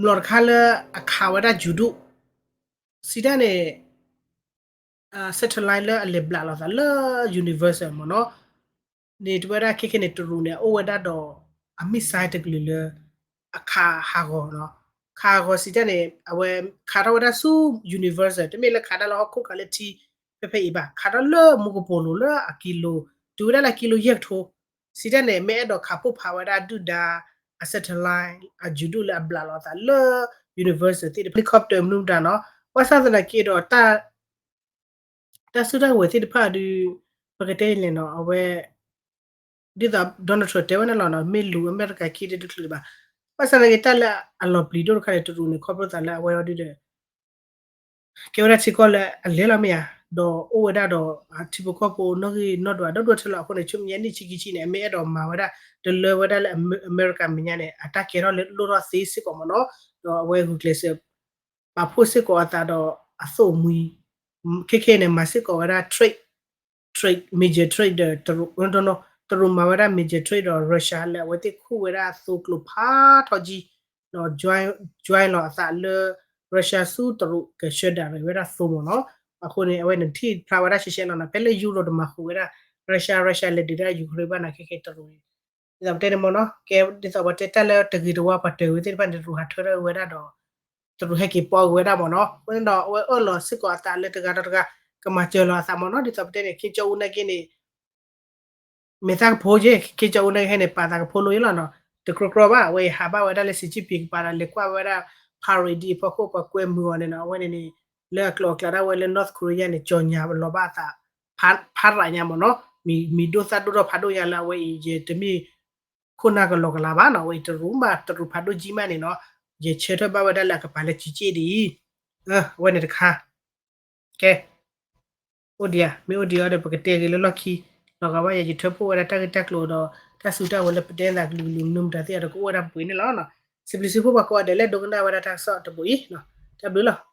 မျိာ်တခါလၢအခးဝဲဒၣ် ယူၤဒိၣ် စံးတၢ်န့ၣ် satellite လၢအလဲၤဘျးလိာ်သးလၢ universe မ့ၢ်နီၤ န့ၣ်တဝဲဒၣ်ခဲခဲန့ၣ် တရူးန့ၣ် အအိၣ်ဝဲဒၣ်ဒီးအ missile တကလုာ်လၢ အခးဟးဂီၤနီၤ ခးဟးဂီၤစံးတၢ်န့ၣ် အဝဲခးထီၣ်ဝဲဒၣ်ဆူ universe တမ့ၢ်လၢခးတၢ်လၢဟီၣ်ခိၣ်ခးလၢထံ ဖဲဖဲအံၤဘၣ် ခးထီၣ်လၢမူကပိာ်လိၤလၢအကံလိၤ တုၤဝဲဒၣ်လၢကံလိၤယဲၢ်ကထိ စံးတၢ်န့ၣ် မ့ၢ်အဲၣ်ဒိးခးဖှိၣ်ဖးဝဲဒၣ်ဒုၣ်ဒါ အ satellite အယူၤဒိၣ်လၢအဘျးလိာ်သးလၢ universe သ့ၣ်တဖၣ် helicopter မနုၤမတၤနီၤ ဘၣ်ဆၣ်သနာ်က့ဒီး တၢ်စုတၢ်ဝဲၤသ့ၣ်တဖၣ်ဒီး ပကတဲလဲၣ်နီၤ အဝဲ ဒ်သိး Donald Trump တဲဝဲန့ၣ်လီၤနီၤ မ့ၢ်လူၤအမဲရကၤခံတဒုးချုးလၢၤဘၣ် ဘၣ်ဆၣ်သနာ်က့တၢ်လၢအလီၤပျံၤဒိၣ်တခါန့ၣ် တရူးန့ၣ် ခီဖျိသးလၢအဝဲအီၤဒုးဒီး ကဲဝဲဒၣ်ထံကီၢ်လၢအလဲၤလီၤမ့ၢ်ဧါ ဒီးအိၣ်ဝဲဒၣ်ဒီး ထံဖိကီၢ်ဖိနီၣ်ဂံၢ်နီၣ်ဒွးဒီဒူၣ်ဒီထၢလီၤအဃိန့ၣ် ဆူမဲာ်ညါနံၣ်ဆံခံဆံန့ၣ် အမ့ၢ်အဲၣ်ဒိးမၤဝဲဒၣ် တလၢဝဲဒၣ်လၢအမဲရကၤမဲာ်ညါန့ၣ် အတၢ်ကဲထီၣ်လၢလိၣ်ထီၣ်သ့စ့ၢ်ကီးမ့ၢ်နီၤ ဒီးအဝဲဂုာ်ကျဲးစၢး ပာ်ဖှိၣ်စ့ၢ်ကီးအသးဒီးအသိၣ်မှံ ခဲခဲန့ၣ် မၤစ့ၢ်ကီးဝဲဒၣ် trade trade major trade ဒီး တရူးမၤဝဲဒၣ် major trade ဒီး Russia လၢအဝဲသ့ၣ်ခူၣ်ဝဲဒၣ်သိကျိၤဖးထီကံ ဒီး join join လီၤအသးလၢ Russia ဆူတရူးကဆှၢဒၣ်ရဲၣ်ဝဲဒၣ်သိမ့ၢ်နီၤ အဃိန့ၣ် အဝဲန့ၣ်ထံၣ်ဖျါဝဲဒၣ်ရှဲရှဲလီၤနီၤ ဖဲလၢ Europe တမၤဃုာ်ဝဲဒၣ် Russia Russia လဲၤဒုးဒၣ် Ukraine ဘၣ်နာ်က့ခဲတရူးန့ၣ် ဒ်သိးပတဲန့ၣ်မ့ၢ်နီၤ ကဲဒ်သိးပတဲတၢ်လၢတဂ့ၤတဝါပှၤတၢၢ်ဝဲသ့ၣ်တဖၣ်န့ၣ် တရူးဟးထၢထီၣ်ဝဲဒၣ်ဒီး တရူးဟဲက့ၤပီက့ၤဝဲဒၣ်မ့ၢ်နီၤ အဃိန့ၣ်ဒီးအဝဲအၢၣ်လီၤစ့ၢ်ကီးအသးလၢတဂၤဒီးတဂၤ ကမၤစၢၤလီၤအသးမ့ၢ်နီၤ ဒ်သိးပတဲန့ၣ် ခ့ကၠီအူနာ်က့န့ၣ် မ့ၢ်သးကဖိက့ ခ့ကၠီအူနာ်က့ဟဲန့ၣ် ပာ်သးကဖိလိၤယ့လီၤနီၤ တကြၢးကြၢးဘၣ် အဝဲအံၤဟးဘၣ်ဝဲဒၣ်လၢစံးကၠံၣ်ပံၤကပၤဒီး လဲၤကွၢ်ဝဲဒၣ် parade အဖီခိၣ်ပှၤကွဲမုာ်အီၤန့ၣ်နီၤ အဝဲန့ၣ်န့ၣ် လၢအကျိၤအကျဲဒၣ်ဝဲလၢ North Korea န့ၣ် ကၠီညါလီၤဘၣ်အသး ဖးရးညါမ့ၢ်နီၤ မံၤဒိၣ်သၣ်ဒိၣ်ထီၣ်ဖးဒိၣ်ညါလၢအဝဲအံၤ ယတမ့ၢ် ခိၣ်နၢ်ကလီကလးဘၣ်နီၤ အဝဲအံၤတရူးမး တရူးဖးဒိၣ်ကံမးန့ၣ်နီၤ ယဆၢထၢၣ်ဘၣ်ဝဲဒၣ်လၢအကပၤလၢကံက့ၣ်ဒ်အံၤ အဝဲန့ၣ်တခါ ကဲ အိၣ်ဒံးဧါ မ့ၢ်အိၣ်ဒံးအီၤဒီး ပကတဲဂ့ၤလၢလီၢ်ခံ လီၤဂာ်ဘၣ်ယၤ ယထၢဖှိၣ်ဝဲဒၣ်တၢ်ဂ့ၢ်တၢ်ကျိၤဒီး တၢ်စုတၢ်ဝဲၤလၢပတဲသးကလုာ်ကလုာ်မနုၤမတၤသ့ၣ်အီၤဒီး ကအိၣ်ဝဲဒၣ်ပှဲၤန့ၣ်လီၤ. စံးဘျုးစံးဖှိၣ်ပှၤကိးဂၤဒဲးလၢဒိကနၣ်ဝဲဒၣ်တၢ်ကစီၣ်တဘိအံၤ တၢ်ဘျုးလီၤ.